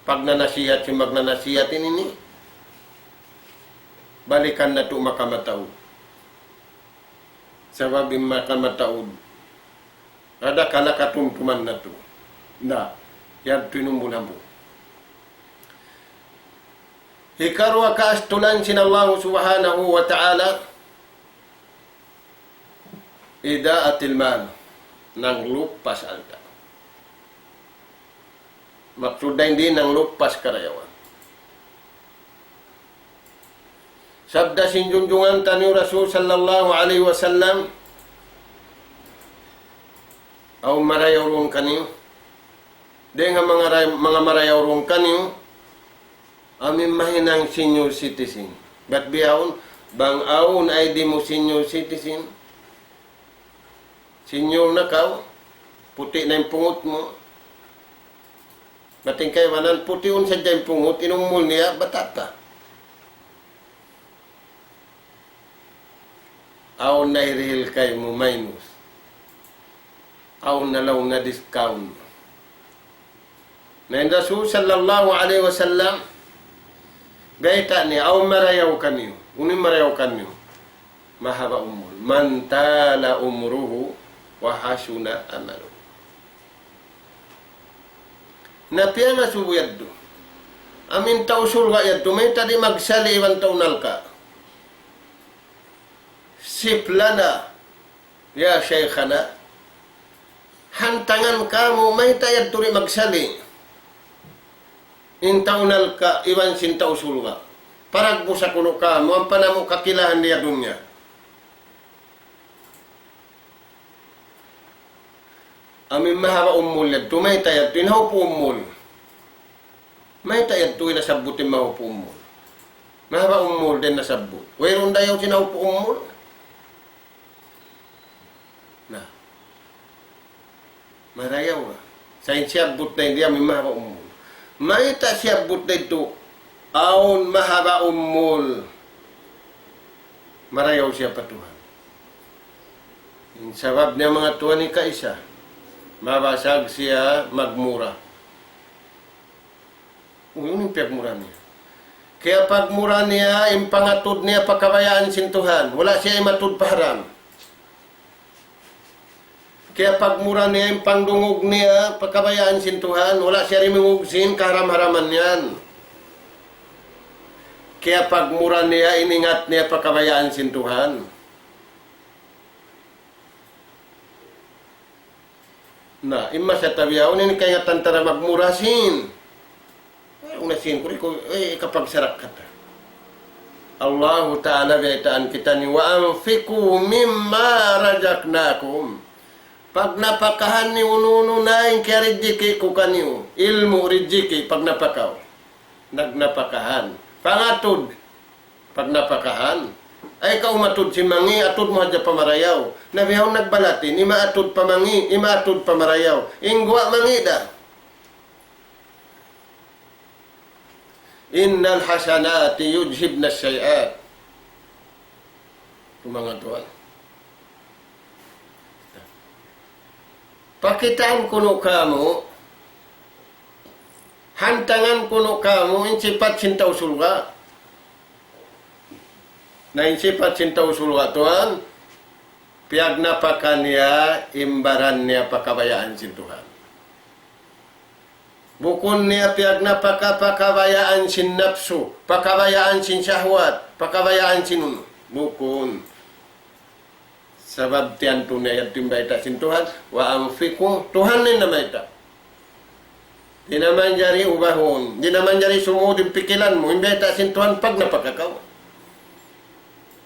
pagnanasihat sin magnanasihat ini, ini, balikan natu' makamataud. Sabab in makamataud, ada kala katumtuman natu'. Na, yadtu in umbul hambuuk. Hikaruwa kaastulan sin Allah Subhanahu wa Ta'ala, إضاعة المال, nanglupas alta'. Maksud dayn di nanglupas karayawan. Sabda sin junjungan taniyu Rasul sallallahu alayhi wasallam, awn marayaw duun kaniyu. Dayn ha manga ray-, manga marayaw duun kaniyu, amu in mahinang senior citizen. Bat bihaun, bang awn I D mu senior citizen, senior na kaw, puti' na in pungut mu. Bat in kaibanan, putiun sadja in pungut, in umul niya, bata' pa. Awn na hirihil kaymu minus. Awn na laung na discount. Na in Rasul sallallahu alayhi wasallam, bayta' niya, awn marayaw kaniyu. Unu in marayaw kaniyu? Mahaba' umul. من طال عمره وحسن عمله. Na piyangasubu yadtu. Amu in tau surga' yadtu, mayta' di' magsali' iban tau narka'. اكشف لنا يا شيخنا. Hantangan kamu, mayta' yadtu di' magsali' in tau narka' iban sin tau surga'. Paragbusa kunu' kamu, ampa namu' kakilahan di ha dunya. Amu in mahaba' umul yadtu, mayta' yadtu in haupu' umul. Mayta' yadtu in nasabbut in mahaupu' umul. Mahaba' umul da in nasabbut. Wayruun dayaw sin haupu' umul. Na. Marayaw ra. Sa' in siyabbut na in di' amu in mahaba' umul. Mayta' siyabbut na yadtu, awn mahaba' umul. Marayaw siya pa Tuhan. In sabab niya manga tuwan ikaisa, mabasag siya magmura. Unu in piyagmura niya? Kiyapagmura niya in pangatud niya pa kabayaan sin Tuhan. Wala' siya imatud pa haram. Kiyapagmura niya in pangdungug niya pa kabayaan sin Tuhan. Wala' siya dimungug sin kaharam-haraman yan. Kiyapagmura niya in ingat niya pa kabayaan sin Tuhan. Na, in masa ta bihaun ini kaingatan ta da magmura sin. Eh, unu sin, kuri ku, eh, kapagsarakka ta. Allahu Ta'ala biyaytaan kitaniyu, وأنفقوا مما رزقناكم. Pagnapakahan niyu unu-unu na in kiyarijiki' ku kaniyu. Ilmu', rijiki', pagnapakaw. Nagnapakahan. Pangatud. Pagnapakahan. Ay, kaw umatud sin mangi', atud mu hadja pa marayaw. Na bihaun nagbalatin, ima atud pa mangi', ima atud pa marayaw. In guwa' mangi' da. إن الحسنات يذهبن السيئات. Manga tuwan. Pakitaan kunu' kamu, hantangan kunu' kamu, in sipat sin tau surga'. Na in sipat sin tau surga' tuwan, piyagnapaka niya in baran niya pa kabayaan sin Tuhan. Bukun niya piyagnapaka pa kabayaan sin napsu, pa kabayaan sin sahwat, pa kabayaan sin unu. Bukun. Sabab tiyantu niya yadtu in bayta' sin Tuhan, وأنفقوا, Tuhan in namayta'. Di' na manjari ubahun, di' na manjari sumud in pikilan mu, in bayta' sin Tuhan pagnapaka kaw.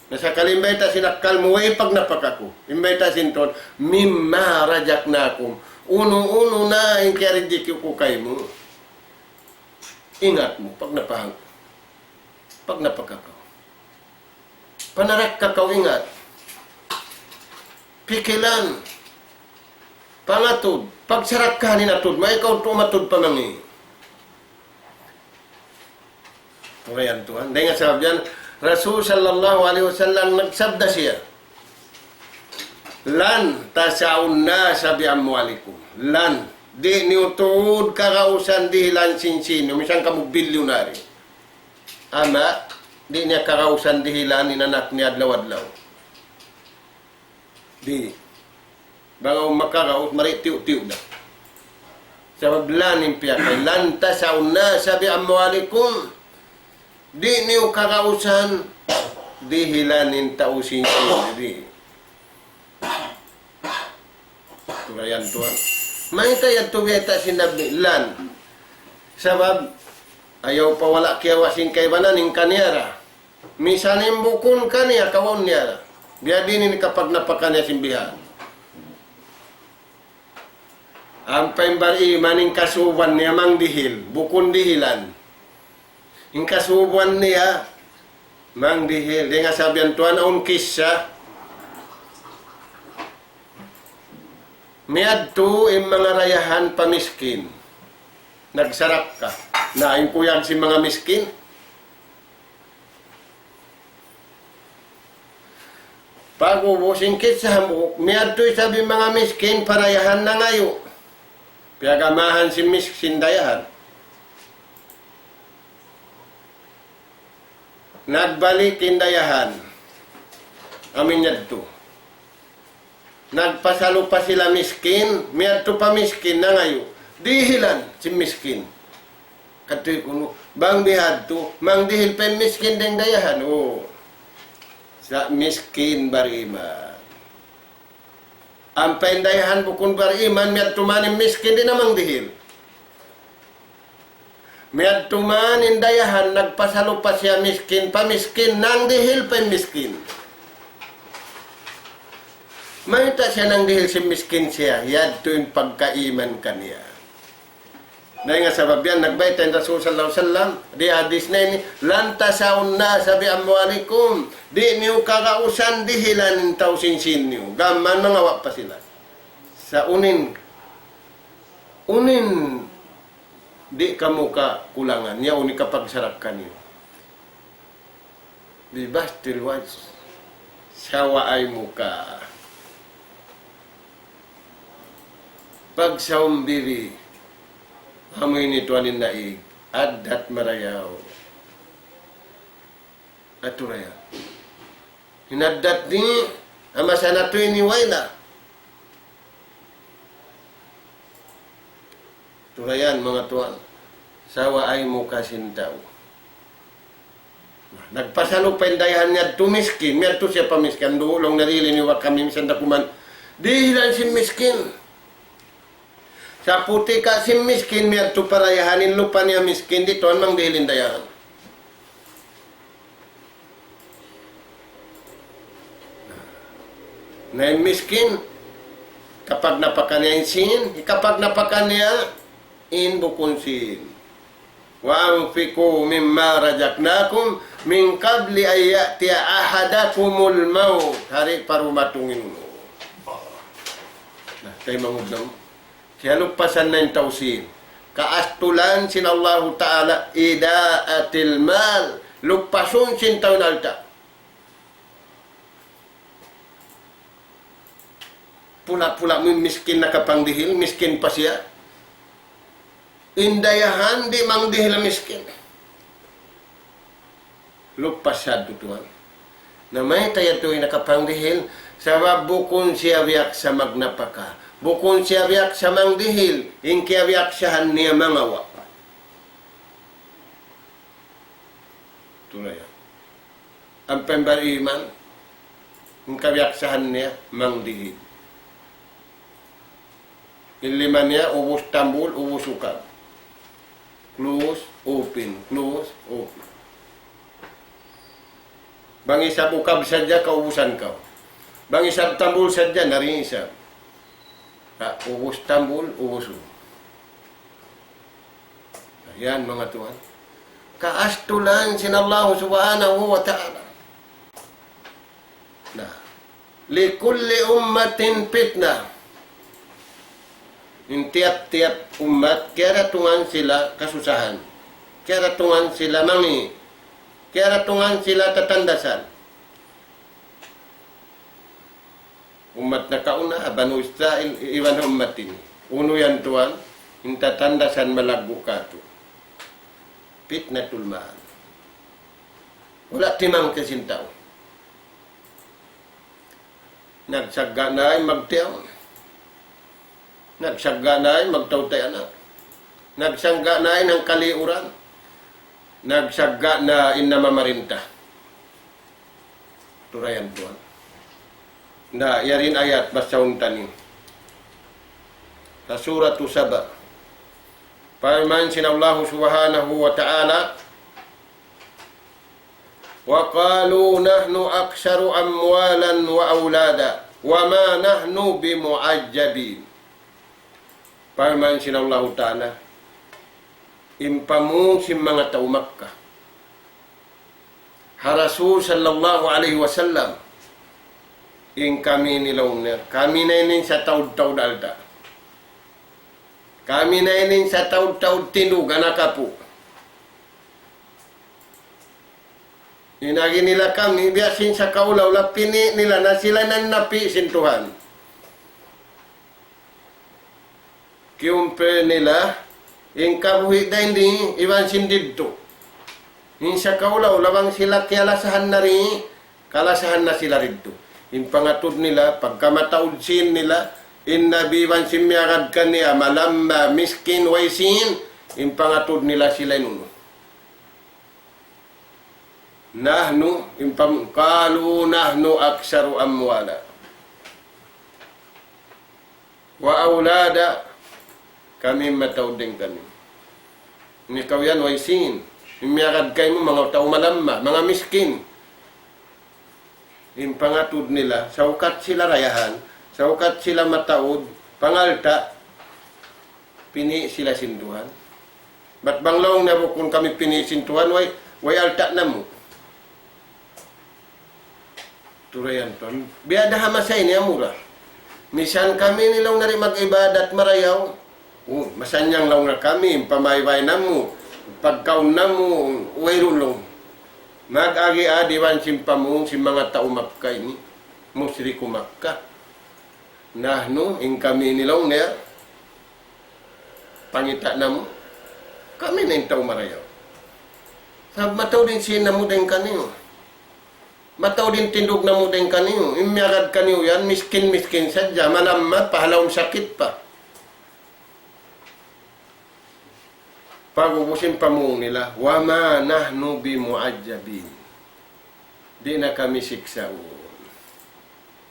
Na sakali in bayta' sin akkal mu, way pagnapaka ku. In bayta' sin Tuhan, مما رزقناكم. Unu-unu na in kiyarijiki' ku kaymu. Ingat mu, pagnapaka, pagnapaka kaw. Panarakka kaw ingat. Pikilan. Pangatud. Pagsarakkahan in atud mu, ikaw tuud umatud pa mangi'. Turayan tuwan. Dayn ha sabab yan, Rasul sallallahu alayhi wasallam nagsabda siya, لن تسألوا الناس بأموالكم. Lan. Di' niyu tuud kagausan dihilan sin sinu, misan kamu bilyunaryo. Ama', di' niya kagausan dihilan in anak niya adlaw-adlaw. Di'. Bang awn makagaus, mari tiyu'-tiyu' da. Sabab lan in piyakay, لن تسألوا الناس بأموالكم. Di' niyu kagausan dihilan in tau sin sinu, di'. Turayan tuwan. Mayta' yadtu biyayta' sin Nabi, lan. Sabab, ayaw pa wala' kiyawa' sin kaibanan in kaniya ra. Misan in bukun kaniya, kawaun niya ra. Biya' diin in kapagnapaka niya sin bihan. Ampa in bariman in kasubuhan niya mangdihil, bukun dihilan. In kasubuhan niya mangdihil. Dayn ha sabab yan tuwan awn kissa. Miyadtu in manga dayahan pa miskin. Nagsarakka. Na, in kuyag sin manga miskin. Pag'ubus in kissa hambuuk, miyadtu isab in manga miskin pa dayahan nangayu'. Piyagamahan sin miskin dayahan. Nagbalik in dayahan. Amu in yadtu. Nagpasalu pa sila miskin, miyadtu pa miskin, nangayu'. Dihilan sin miskin. Katuy kunu', bang bihadtu, mangdihil pa in miskin dayn dayahan. Oh. Sa' miskin bariman. Ampa in dayahan bukun bariman, miyadtu man in miskin, di' na mangdihil. Miyadtu man in dayahan, nagpasalupa siya miskin, pa miskin, nangdihil pa in miskin. Mayta' siya nangdihil sin miskin siya, yadtu in pagkaiman kaniya. Na, dayn ha sabab yan, nagbayta' in Rasul sallallahu alayhi wasallam, di hadis na ini, "لن تساؤوا الناس بأموالكم." Di' niyu kagausan dihilan in tau sin sīn niyu. Gām mangawa' pa sila. Sa' unu in, unu in di' kamu kakulangan, yaun in kapagsarakka niyu. ببسط الوجه. Sawaay muka. Pagsaum diri. Amu ini tuwan in naig. Addat marayaw. Atu raya. In addat ini, ha masa natu' ini way na. Turayan, manga tuwan, sawaay muka sin tau. Nagpasalupa in dayahan niya yadtu miskin, miyadtu siya pa miskin, "Andu', laung, narihil niyu ba kami, misan da kuman dihilan sin miskin." Sa' puti ka sin miskin, miyadtu pa dayahan, in lupa niya miskin, di' tuwan mangdihil in dayahan. Na in miskin, kapagnapaka niya in sīn, kapagnapaka niya in bukun sīn. وأنفقوا مما رزقناكم من قبل أن يأتي أحدكم الموت. Di' pa dumatung in unu. Na, taymanghud namu'. Siya lupasan na in tau sīn. Kaastulan sin Allahu Ta'ala, إضاعة المال. Lupasun sin tau in alta'. Pula-pula mu miskin nakapangdihil, miskin pa siya. In dayahan di' mangdihil miskin. Lupa siya tuwan. Na mayta' yadtu in nakapangdihil, sabab bukun siya biyaksa magnapaka. Bukun siya biyaksa mangdihil, in kiyabiyaksahan niya mangawa'. Tuud yan. Ampa in bariman, in kabiyaksahan niya mangdihil. In lima niya, ubus tambul, ubus ukab. Close, open, close, open. Bang isab ukab sadja, kaubusan kaw. Bang isab tambul sadja, nari isab. Ha, ubus tambul, ubus ukab. Yan, manga tuwan. Kaastulan sin Allah Subhanahu wa Ta'ala. Na, لكل أمة فتنة. In tiyap-tiyap ummat, kiyaratungan sila kasusahan. Kiyaratungan sila mangi'. Kiyaratungan sila tatandasan. Ummat nakauna, Banu Israil, iban ummat ini. Unu yan tuwan, in tatandasan malaggu' katu'. Fitnatul mal. Wala' timang ka sin tau. Nagsagga' na in magtiyaun. Nagsagga' na in magtautay anak. Nagsagga' na in hangkaliuran. Nagsagga' na in namamarinta. Turayan tuwan. Na, yari in ayat basahun ta ini. Ha Suratu Saba. Parman sin Allah Subhanahu wa Ta'ala, وقالوا نحن أكثر أموالا وأولادا وما نحن بمعذبين. Parman sin Allahu Ta'ala, in pamung sin manga tau Makkah ha Rasul sallallahu alayhi wasallam, in kami ini laung niya, kami na ini sataud-taud alta'. Kami na ini sataud-taud tindug anak apu'. In agi nila kami, biya' sin sakaula-ula pini' nila na sila in napi' sin Tuhan. Kiyumpir nila, in kabuhi' dayn di, iban sin didtu. In sakaula-ula bang sila kiyalasahan na ri, kalasahan na sila didtu. In pangatud nila, pagka mataud sin nila, in Nabi iban sin miyagad kaniya, malamma, miskin, way sin, in pangatud nila sila in unu. نحن, in pam-, قالوا نحن أكثر أموالا وأولادا, kami mataud dayn kaniyu. In ikaw yan, way sīn. In miyagad kaymu, manga tau malamma, manga miskin. In pangatud nila, saukat sila dayahan, saukat sila mataud, pangalta', pini' sila sin Tuhan. Bat bang laung niya bukun kami pini' sin Tuhan, way, way alta' namu'. Turayan tuwan. Biya' da ha masa ini amura. Misan kami ini laung niya di' mag-ibadat marayaw. Oh, masannyang laung niya kami, pamaybay namu', pagkaun namu', wayruun laung. Mag-agi-adi iban sin pamung sin manga tau Makkah ini. Musyriku Makkah. Nahnu, in kami ini laung niya, pangita' namu', kami na in tau marayaw. Sabab mataud in sīn namu' dayn kaniyu. Mataud in tindug namu' dayn kaniyu. In miyagad kaniyu yan, miskin-miskin sadja, malamma pa, ha lawm sakit pa. Pag'ubus in pamung nila, وما نحن بمعذبين. Di' na kami siksaun.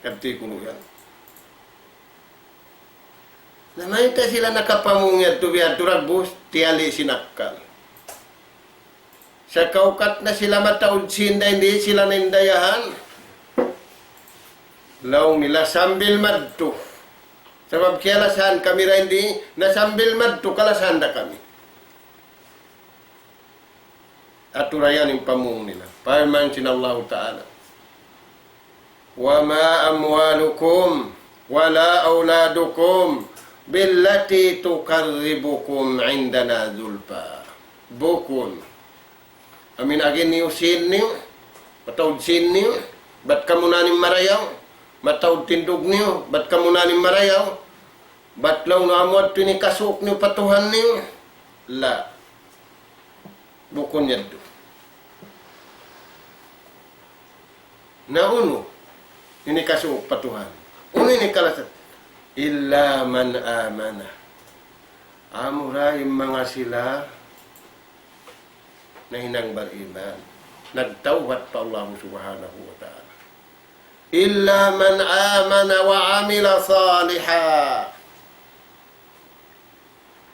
Kati kunu' yan. Na mayta' sila nakapamung yadtu biya' yadtu dagbus, tiyali' sin akkal. Sa' kaukat na sila mataud sīn dayn di, sila na in dayahan. Laung nila sambil madtu. Sabab kiyalasahan kami dayn di, na sambil madtu kalasahan da kami. Aturayan in pamung nila. Parman sin Allahu Ta'ala, وما أموالكم ولا أولادكم بالتي تقربكم عندنا زلفى. Bukun. Amu in agi niyu sīn niyu, mataud sīn niyu, bat kamu na in marayaw, mataud tindug niyu, bat kamu na in marayaw, bat laung niyu amu yadtu in hikasuuk niyu pa Tuhan niyu. La. Bukun yadtu. Na unu in hikasuuk pa Tuhan? Unu in hikalasat? إلا من آمن. Amura in manga sila nahinang bariman, nagtawbat pa Allah Subhanahu wa Ta'ala. إلا من آمن وعمل صالحا.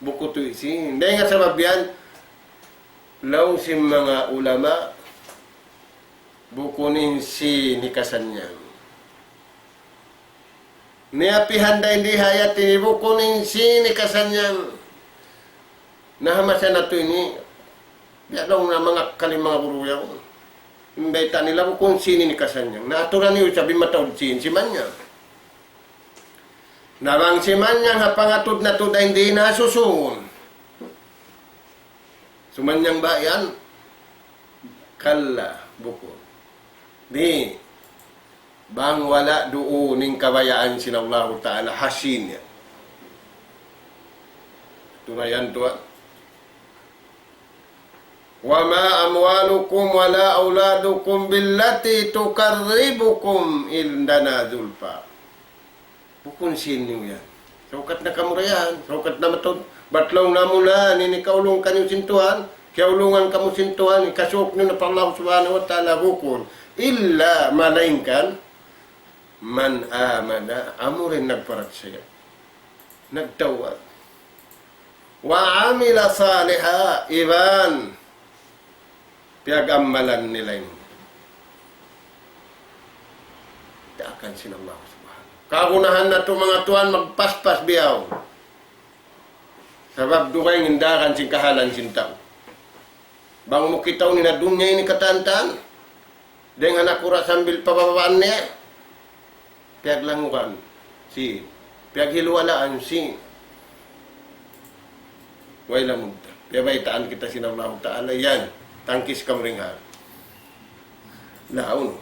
Bukun tuud sīn. Dayn ha sabab yan, laung sin manga ulama, bukun in sīn hikasannyang. Niyapihan dayn di ha ayat ini, bukun in sīn hikasannyang. Na ha masa natu' ini, biya' laung na manga kalimang guru yaun. In bayta' nila bukun sīn in hikasannyang. Na aturan niyu isab in mataud sīn, simanyang. Na bang simanyang ha pangatud natu' dayn di na susun. Sumanyang ba yan? Kalla, bukun. Di'. Bang wala' duun in kabayaan sin Allahu Ta'ala ha sīn yan. Turayan tuwan. وما أموالكم ولا أولادكم بالتي تقربكم عندنا زلفى. Bukun sīn niyu yan. Saukat na kamu dayahan, saukat na mataud. Bat laung namu' na, in hikaulung kaniyu sin Tuhan, kiyaulungan kamu sin Tuhan, hikasuuk niyu na pa Allah Subhanahu wa Ta'ala, bukun. إلا, malaingkan, من آمن, amura in nagparachaya, nagtawbat. وعمل صالحا, iban piyag-ammalan nila in daakan sin Allah Subhanahu. Kagunahan natu' manga tuwan magpaspas bihaun. Sabab dugaing in daakan sin kahalan sin tau. Bang mu kitaun in ha dunya ini katan-katan, dayn ha nakura' sambil pa babaan niya, piyaglangugan sīn, piyaghiluwalaan sīn. Way lamud ta. Piyabaytaan kita sin Allahu Ta'ala, yan. Tangkis kamu dayn ha. Na, unu.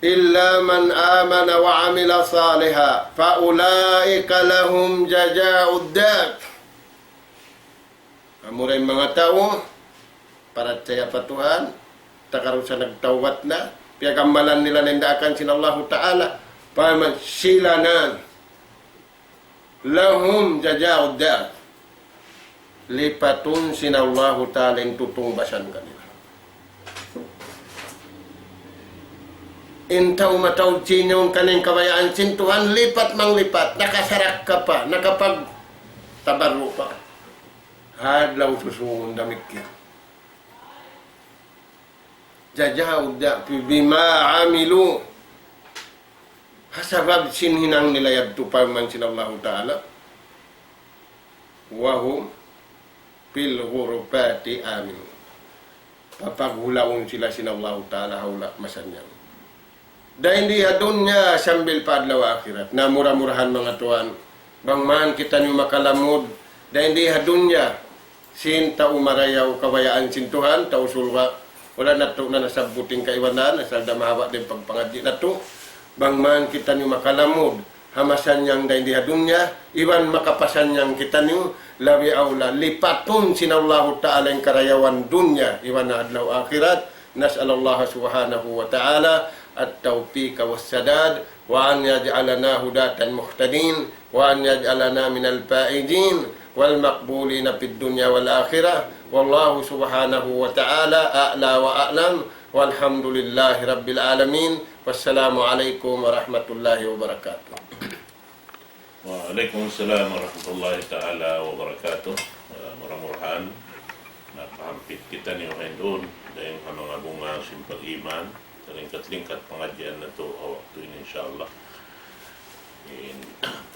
إلا من آمن وعمل صالحا فأولئك لهم جزاء الضعف. Amura in manga tau, parachaya pa Tuhan, takarus nagtawbat na, piyag-ammalan nila in daakan sin Allahu Ta'ala, parman sila na, لهم جزاء الضعف. Lipatun sin Allahu Ta'ala in tutungbasan kanila. In tau mataud sin yaun kaniya kabayaan sin Tuhan, lipat manglipat, nakasarakka pa, nakapagtabarru' pa. Adlaw susūngun damikkiyan. جزاء الضعف بما عملوا. Ha sabab sin hinang nila yadtu, parman sin Allahu Ta'ala, وهم في الغرفات آمنون. Papaghulaun sila sin Allahu Ta'ala ha hula' masannyang. Dayn di ha dunya sambil pa adlaw akhirat. Na mura-murahan manga tuwan, bang man kitaniyu makalamud dayn di ha dunya sin tau marayaw kabayaan sin Tuhan, tau surga'. Wala' natu' na nasabbut in kaibanan, asal da mahaba' da in pagpangadji' natu'. Bang man kitaniyu makalamud ha masannyang dayn di ha dunya, iban makapasannyang kitaniyu, labi awla lipatun sin Allahu Ta'ala in karayawan dunya iban adlaw akhirat. نسأل الله سبحانه وتعالى التوفيق والسداد، وأن يجعلنا هداة مهتدين، وأن يجعلنا من الفائزين والمقبولين في الدنيا والآخرة. والله سبحانه وتعالى أعلى وأعلم، والحمد لله رب العالمين. والسلام عليكم ورحمة الله وبركاته. وعليكم السلام ورحمة الله تعالى وبركاته. Ah, mura-murahan nakahampit kitaniyu duun dayn ha manga bunga sin pag-iman, kalingkat-lingkat pangadjian natu' ha waktu ini, insya Allah. In,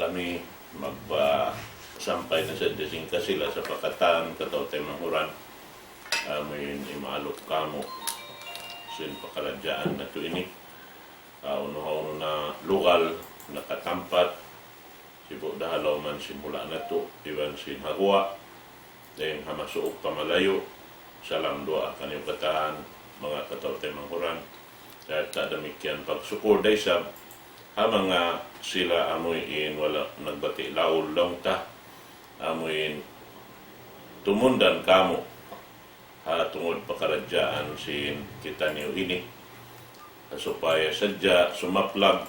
kami magpasampay na sadja sin kasila sa pa katan kataw-taymanghuran, amuin imaalup kamu sin pakaradjaan natu' ini. Ah, unu-unu na lugal nakatampat, sibu' da ha lawm sin hula' natu', iban sin ha guwa', dayn ha masuuk pa malayu', salam duwaa kaniyu katan, manga kataw-taymanghuran. Dayn ha damikkiyan pagsukul da isab ha manga sila amuin wala' nagbati' laul laung ta, amuin tumundan kamu ha tungud pakaradjaan sin kitaniyu ini, supaya sadja sumaplag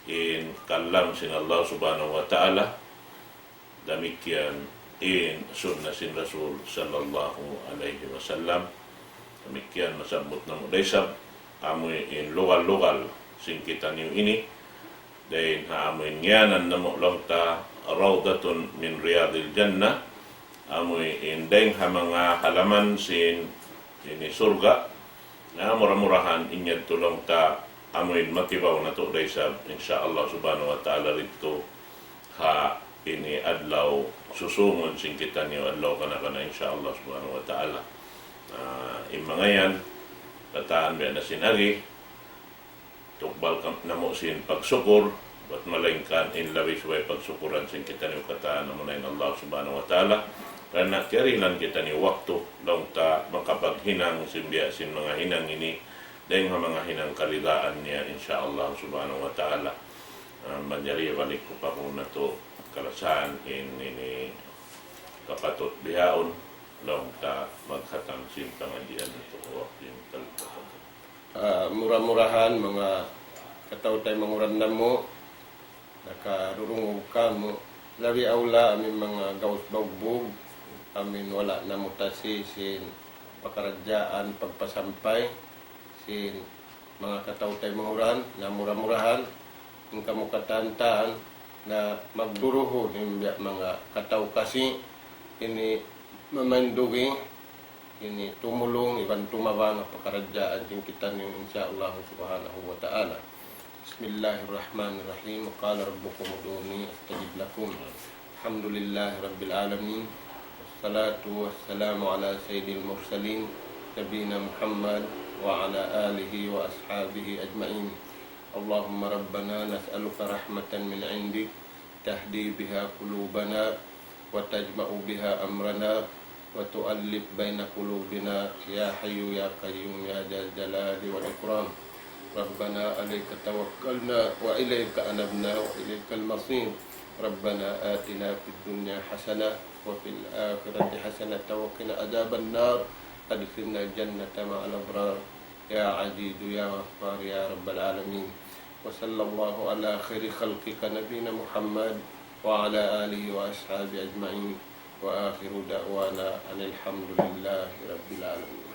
in kalam sin Allah Subhanahu wa Ta'ala, damikkiyan in sunna sin Rasul sallallahu alayhi wasallam. Damikkiyan masabbut namu' da isab amuin lugal-lugal sin kitaniyu ini, dayn ha amuin ngiyanan namu' laung ta Rawdatun min Riyadil Jannah, amuin dayn ha manga halaman sin ini surga'. Na mura-murahan in yadtu laung ta amuin makibaw natu' da isab, insya Allah Subhanahu wa Ta'ala, didtu ha ini adlaw susūngun sin kitaniyu adlaw kana-kana, insya Allah Subhanahu wa Ta'ala. Ah, in manga yan, katan biya' na sin agi, tukbal kam-, namu' sin pagsukur, bat malaingkan in labi subay pagsukuran sin kitaniyu katan amuna in Allah Subhanahu wa Ta'ala. Karna' kiyarihilan kitaniyu waktu, laung ta makapaghinang sin biya' sin manga hinang ini, dayn ha manga hinang karidaan niya, insya Allah Subhanahu wa Ta'ala. Ah, manjari balik ku pa kunu' natu' kalasahan in ini kapatut bihaun, laung ta maghatang sin pangadjian natu' ha waktu in talipatan. Ah, mura-murahan manga kataw-taymanghuran namu', nakarurungug kamu, labi awla amuin manga gaus baugbug, amuin wala' namu' tasi sin pakaradjaan pagpasampay sin manga kataw-taymanghuran, na mura-murahan in kamu katan-katan na magduruhun in biya' manga kataw kasi ini mamaindugi, ini tumulung iban tumabang ha pakaradjaan sin kitaniyu, insya Allah Subhanahu wa Ta'ala. بسم الله الرحمن الرحيم. وقال ربكم ادعوني أستجب لكم. الحمد لله رب العالمين. والصلاة والسلام على سيد المرسلين نبينا محمد وعلى آله وأصحابه أجمعين. اللهم ربنا نسألك رحمة من عندك تهدي بها قلوبنا وتجمع بها أمرنا وتؤلف بين قلوبنا يا حي يا قيوم يا ذا الجلال والإكرام. ربنا عليك توكلنا وإليك أنبنا وإليك المصير. ربنا آتنا في الدنيا حسنة وفي الآخرة حسنة وقنا عذاب النار. أدخلنا الجنة مع الأبرار. يا عزيز يا غفار يا رب العالمين. وصلى الله على خير خلقك نبينا محمد وعلى آله وأصحابه أجمعين. وآخر دعوانا أن الحمد لله رب العالمين.